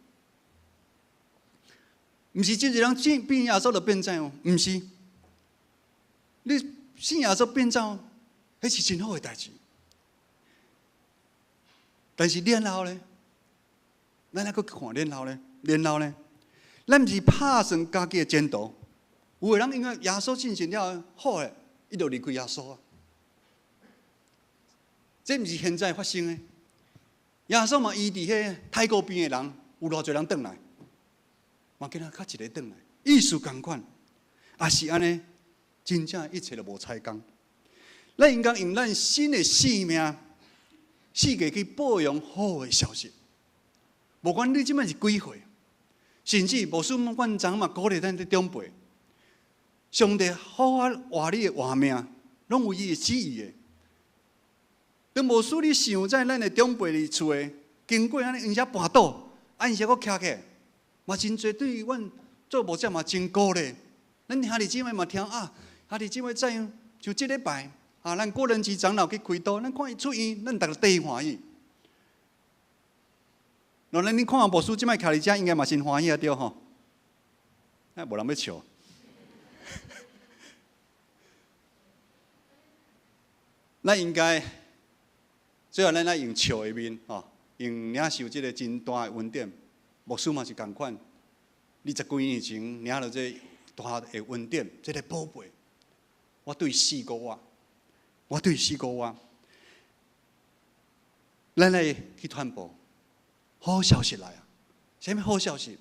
毋是真濟人信變耶穌就變怎樣？毋是，你信耶穌變怎樣？彼是真好的代誌。但是然後咧，咱還閣看然後咧，然後咧，咱毋是拍算家己的前途。有的人因為耶穌信神了後，好咧，伊就離開耶穌啊。這毋是現在發生的。耶穌嘛，醫治彼太古邊的人，有偌濟人轉來，嘛今仔較一个轉來，意思仝款，也是按呢，真正一切都無彩工。咱應該用咱新的生命，四界去報揚好的消息。無管你這擺是幾歲，甚至無輸阮昨嘛鼓勵咱的長輩，上帝好好活你的活命，攏有伊的旨意的。當無輸你想在咱的長輩佇厝的，經過按呢，有時跋倒，啊，有時閣徛起來，嘛真濟對阮做牧者嘛真鼓勵。咱兄弟姊妹嘛聽啊，兄弟姊妹知影，像這禮拜啊，咱郭仁吉長老去開刀，咱看伊出院，咱逐个綴歡喜。若咱恁看牧師這擺徛佇遮，應該嘛真歡喜啊，對吼？啊，無人欲笑。咱應該最後，咱愛用笑的面吼，用領受這个真大的恩典。牧師嘛是仝款，二十幾年前領著這大的恩典，這个寶貝，我對四個活，我對四個活，咱來去傳播好消息來啊！啥物好消息？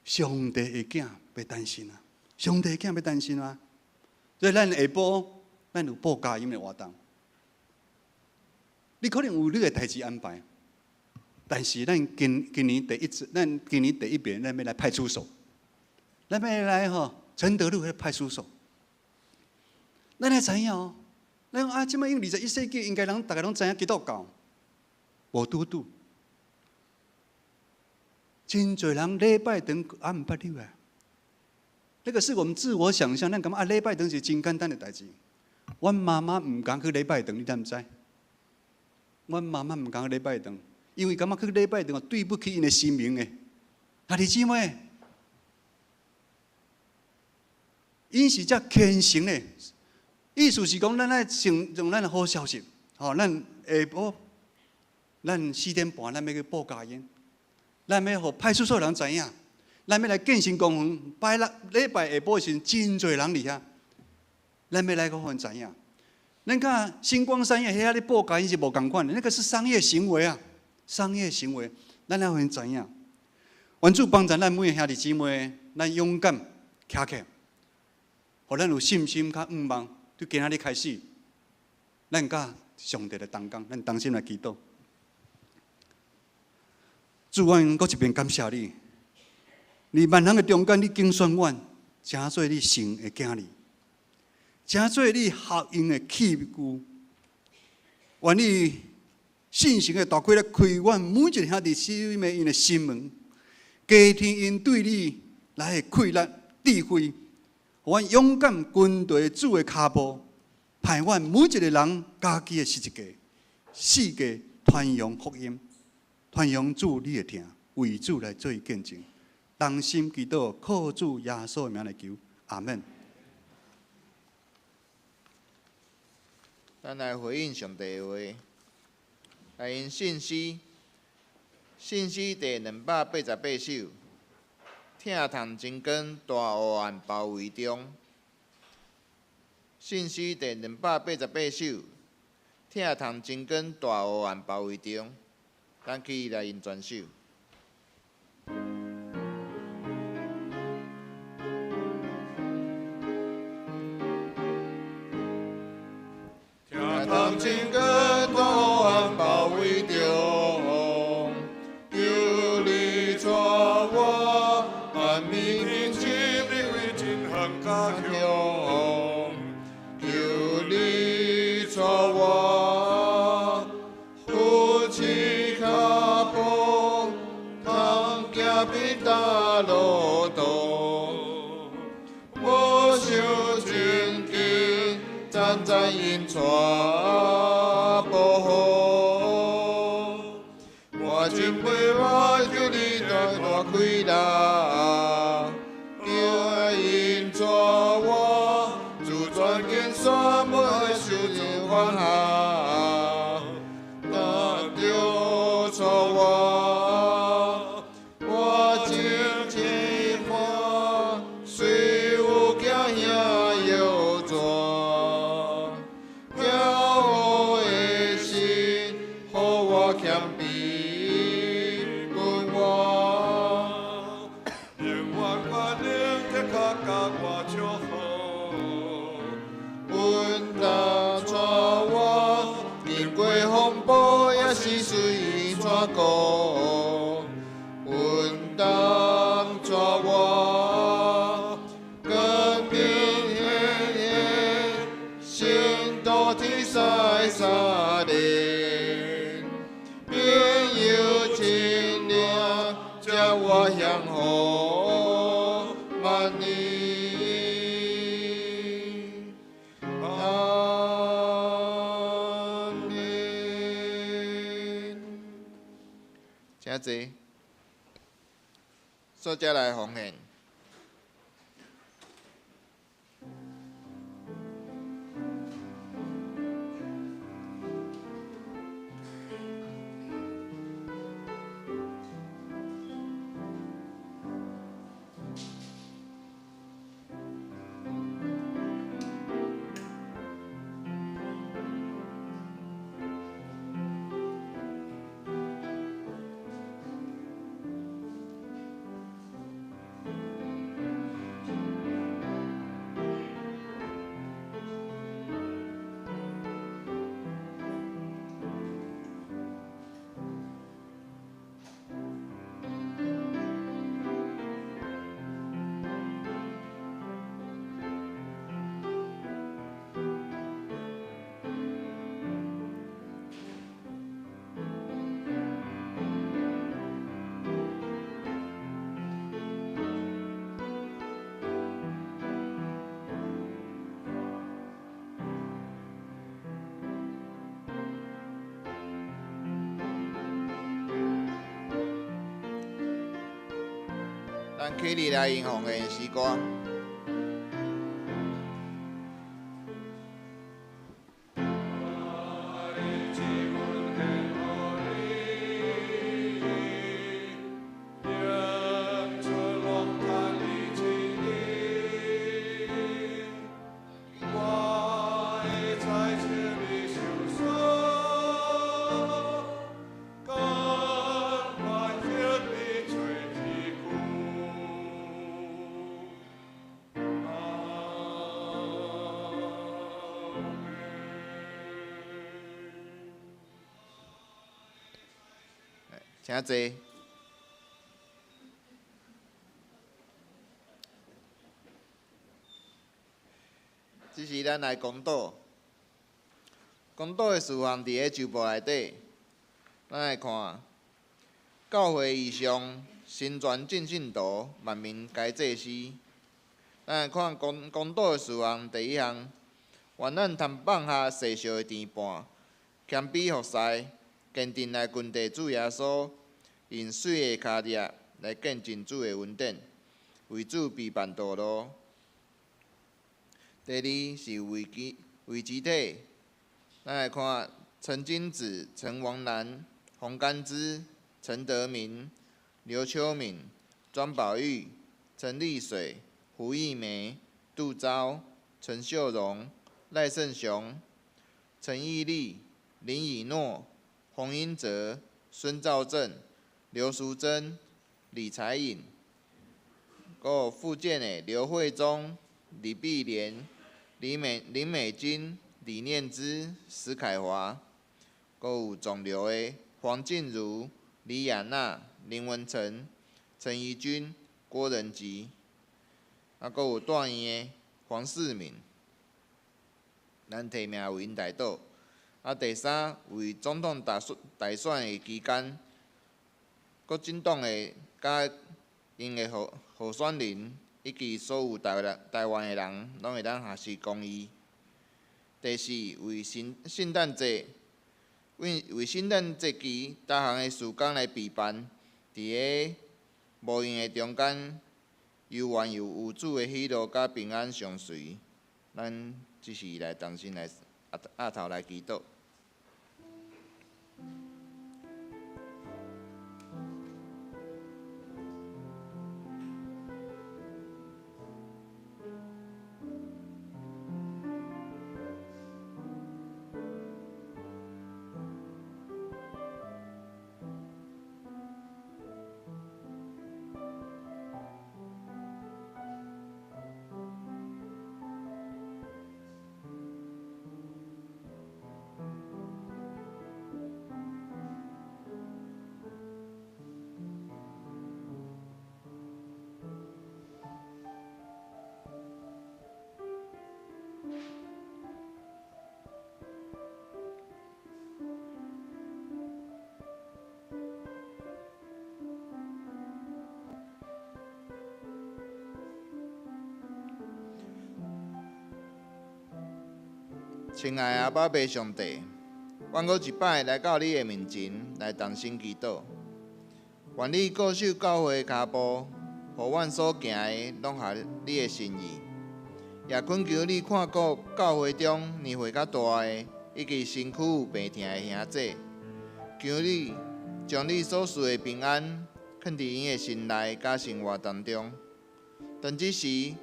上帝的囝欲誕生啊！上帝的囝欲誕生啊！所以咱下晡，咱有報佳音的活動。你可能有你的代誌安排，但是咱今今年第一次，咱今年第一遍，咱欲來派出所，咱欲來吼承德路彼派出所。咱愛知影哦，咱講啊，這擺用21世紀，應該人逐个攏知影基督教，無拄拄。真濟人禮拜堂也毋捌入來，那個是我們自我想象，咱感覺啊，禮拜堂是真簡單的代誌。阮媽媽毋敢去禮拜堂，你敢毋知？阮媽媽毋敢去禮拜堂，因為感覺去禮拜堂對不起𪜶的神明的。兄弟姊妹，𪜶是遮虔誠的，意思是講，咱愛傳用咱的好消息，吼，咱下晡，咱4點半，咱欲去報佳音，咱欲予派出所人知影，咱欲來建新公園，拜六禮拜下晡的時陣，真濟人佇遐，咱欲來予𪜶知影。咱看新光三越遐咧報佳音是無仝款的，那個是商業行為啊，商業行為，咱愛予𪜶知影。願主幫助咱每个兄弟姊妹，咱勇敢徛起來，予咱有信心佮向望，對今仔日開始，咱佮上帝來同工，咱同心來祈禱。主，阮閣一遍感謝你，佇萬人的中間，你揀選阮，成做你神的囝兒。成做你合用的器具，願你信心的大開來開阮每一個兄弟姊妹𪜶的心門，加添𪜶對你來的氣力、智慧，予阮勇敢跟隨主的跤步，派阮每一個人家己的十字架，四界傳揚福音，傳揚主你的疼，為主來做見證，同心祈禱，靠主耶穌的名來求，阿門。咱來回應上帝的話，來用信詩，信詩第288首，疼痛真光大黑暗包圍中。信詩第288首，疼痛真光大黑暗包圍中，咱去來用全首。疼痛真光大黑暗包圍中，求你帶我安眠平靜，你為真幸家鄉。求你帶我扶持跤步，通行彼大路途，無想前進，站在𪜶帶。我真袂歹，求你大大開啦，求𪜶帶我，自全經山門受盡歡喜，若著錯我，我真天歡，雖有驚嚇搖轉，驕傲的心。過風暴也是隨逝過，阮當帶我光明顯現，聖徒天使三靈，朋友親領，接我享福萬年。阿們。請坐，作者來奉獻。咱起立來用奉獻詩歌。請坐。這時咱來公禱，公禱的事項佇咧周報內底，咱來看教會異象，成全眾信徒，萬民皆祭司。咱來看公公禱的事項，第一項，願咱通放下世俗的牽絆，謙卑服侍，堅定來跟隨主耶穌，用水的跤跡來見證主的恩典，為主備辦道路。第二是為基為肢體，咱來看陳金子、陳王蘭、洪甘之、陳德明、劉秋敏、莊寶玉、陳麗水、胡義梅、杜昭、陳秀榮、賴勝雄、陳義立、林以諾、洪英哲、孫兆正、劉淑珍、李彩穎，閣有復健的劉惠忠、李碧蓮、李美林美金、李念之、石凱華，閣有腫瘤的黃靜茹、李雅娜、林文成、陳怡君、郭仁吉，閣有住院的黃世敏，咱提名為𪜶代禱。第三，為總統大選大選的期間，國進黨的佮𪜶的候候選人以及所有台灣台灣的人，攏會當學習公義。第四，為聖聖誕節，為為聖誕節期逐項的事工來備辦，佇个無閒的中間，猶願有有主的喜樂佮平安相隨。咱這時來同心來徛徛頭來祈禱。親愛阿爸父上帝，阮閣一擺來到你的面前來同心祈禱，願你固守教會的跤步，予阮所行的攏合你的心意，也懇求你看顧教會中年歲較大的以及身軀有病疼的兄姐，求你將你所賜的平安囥佇𪜶的心內佮生活當中。當這時，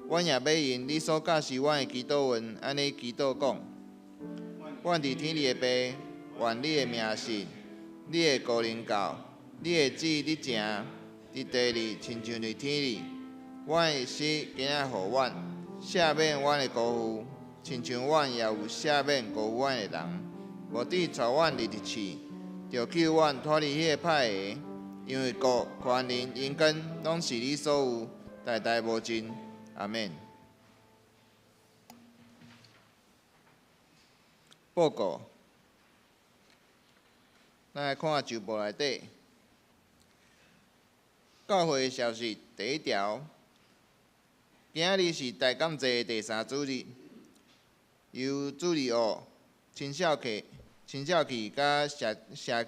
阮也欲用你所教示阮的祈禱文，按呢祈禱講：阮佇天裡的父，願你的名聖，你的國臨到，你的旨意佇行，佇地裡親像佇天裡。阮的食今仔予阮，赦免阮的辜負，親像阮也有赦免辜負阮的人。無得帶阮入去試，著救阮脫離彼个歹的，因為國、權能、榮光，攏是你所有，代代無盡。阿們。報告，咱來看周報內底，教會的消息第一條，今仔日是大感祭的第三主日，由主日學、青少客、青少契佮社社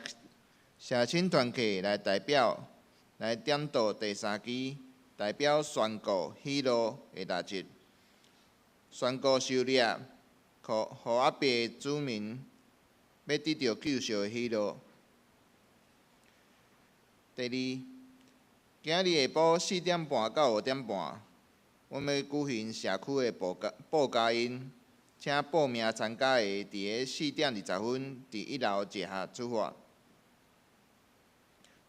社青團契來代表來點禱第三支，代表宣告喜樂的蠟燭，宣告受掠，予壓迫的子民欲得著救贖的喜樂。第二，今仔日下晡4點半到5點半，阮欲舉行社區的報佳音，請報名參加的，佇咧4點20分佇一樓集合出發。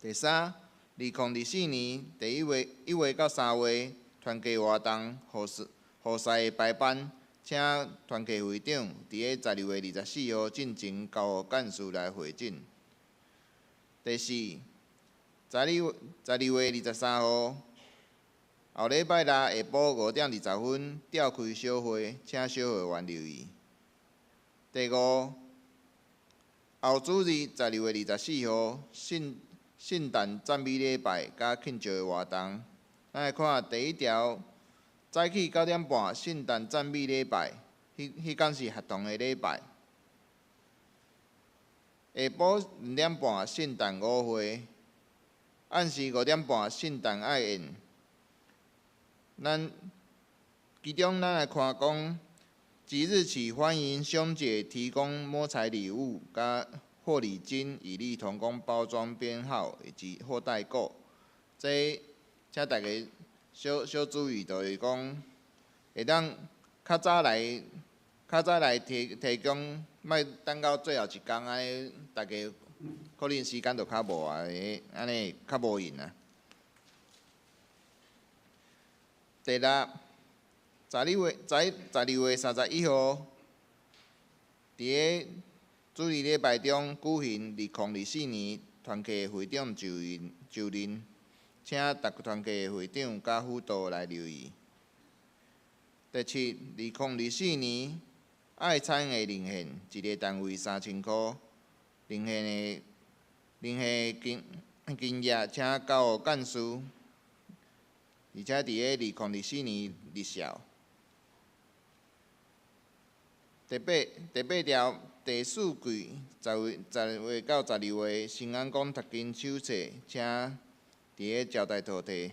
第三，2024年第一月1月到3月，團契活動雨傘的排班，請團契會長佇咧12月24號進前交予幹事來會診。第四，12月23號，後禮拜六下晡5點20分召開小會，請小會員留意。第五，後主日12月24號聖誕讚美禮拜佮慶祝的活動。咱來看第一條，早起9點半聖誕讚美禮拜，彼工是合同的禮拜。下晡2點半聖誕舞會，暗時5點半聖誕愛宴。咱其中咱來看講，即日起歡迎兄姐提供摸彩禮物佮或禮金，以利同工包裝編號以及或代購。這請大家小小注意，就是講會當較早來提供，莫等到最後一工按呢，大家可能時間就較無啊，按呢較無閒啊。第六，12月31號，佇咧主日禮拜中舉行2024年團契會長就任，請逐個團契會長佮輔導來留意。第七，2024年愛餐的認獻，一个單位3000箍，認獻的金額請交予幹事，而且佇咧2024年日銷。第八條，第四季10月到12月，新安宮讀經手冊，請佇咧招待所提。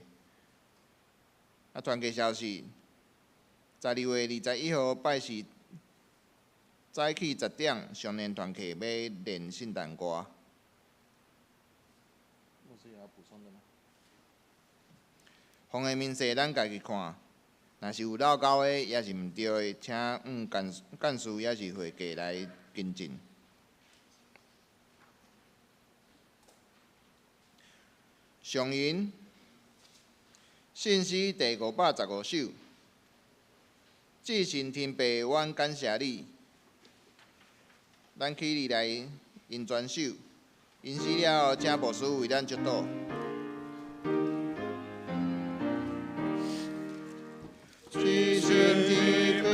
啊，團契消息，12月21號拜四早起10點，少年團契欲練聖誕歌。牧師有要補充的嗎？防疫明細咱家己看，若是有漏交的，抑是毋對的，請向幹事抑是會計來跟進。上引信詩第515首，至聖天父，阮感謝你。咱起立來吟全首，吟詩了後，請牧師為咱祝禱。至聖天父，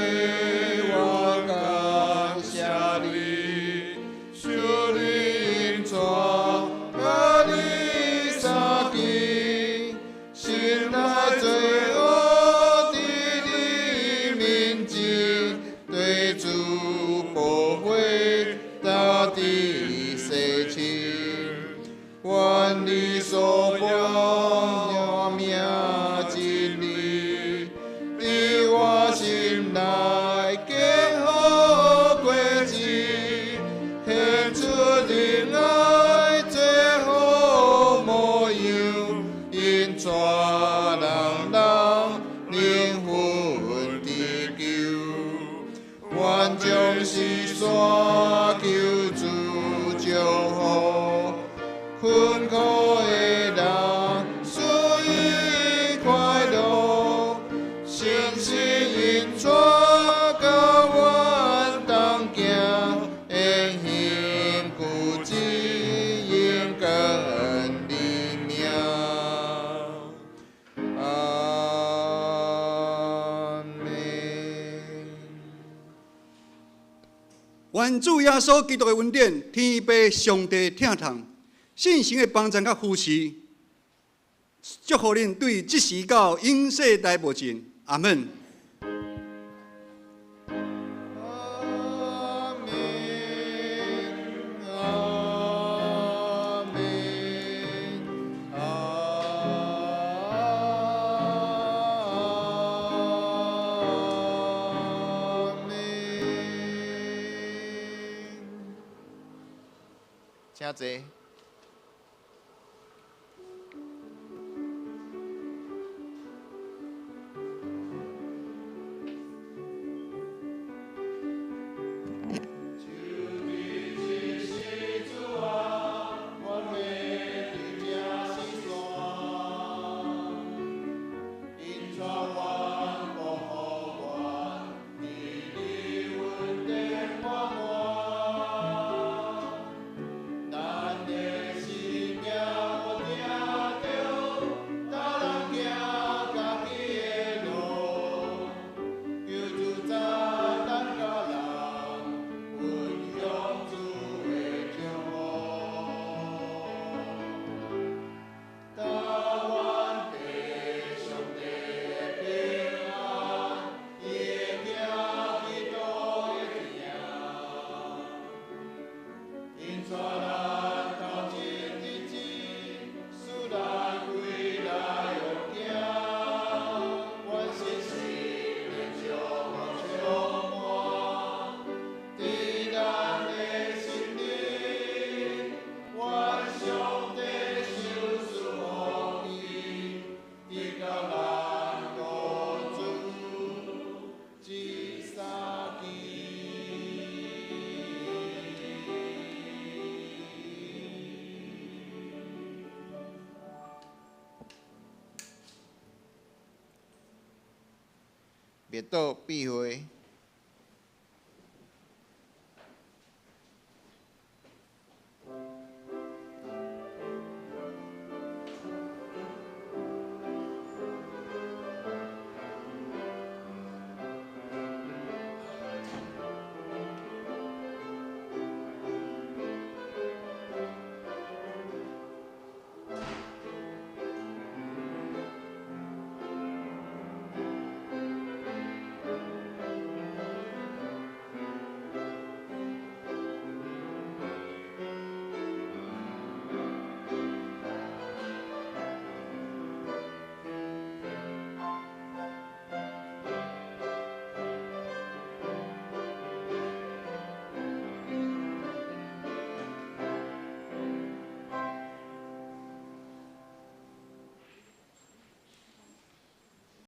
我感謝你，求你引帶甲你相見，心內罪惡佇你面前，對主。愿主耶穌基督的恩典、天父上帝疼痛、聖神的幫贊佮扶持，祝福恁對這時到永世代無盡。阿門。阿門，阿門，阿門。請坐。默禱閉會。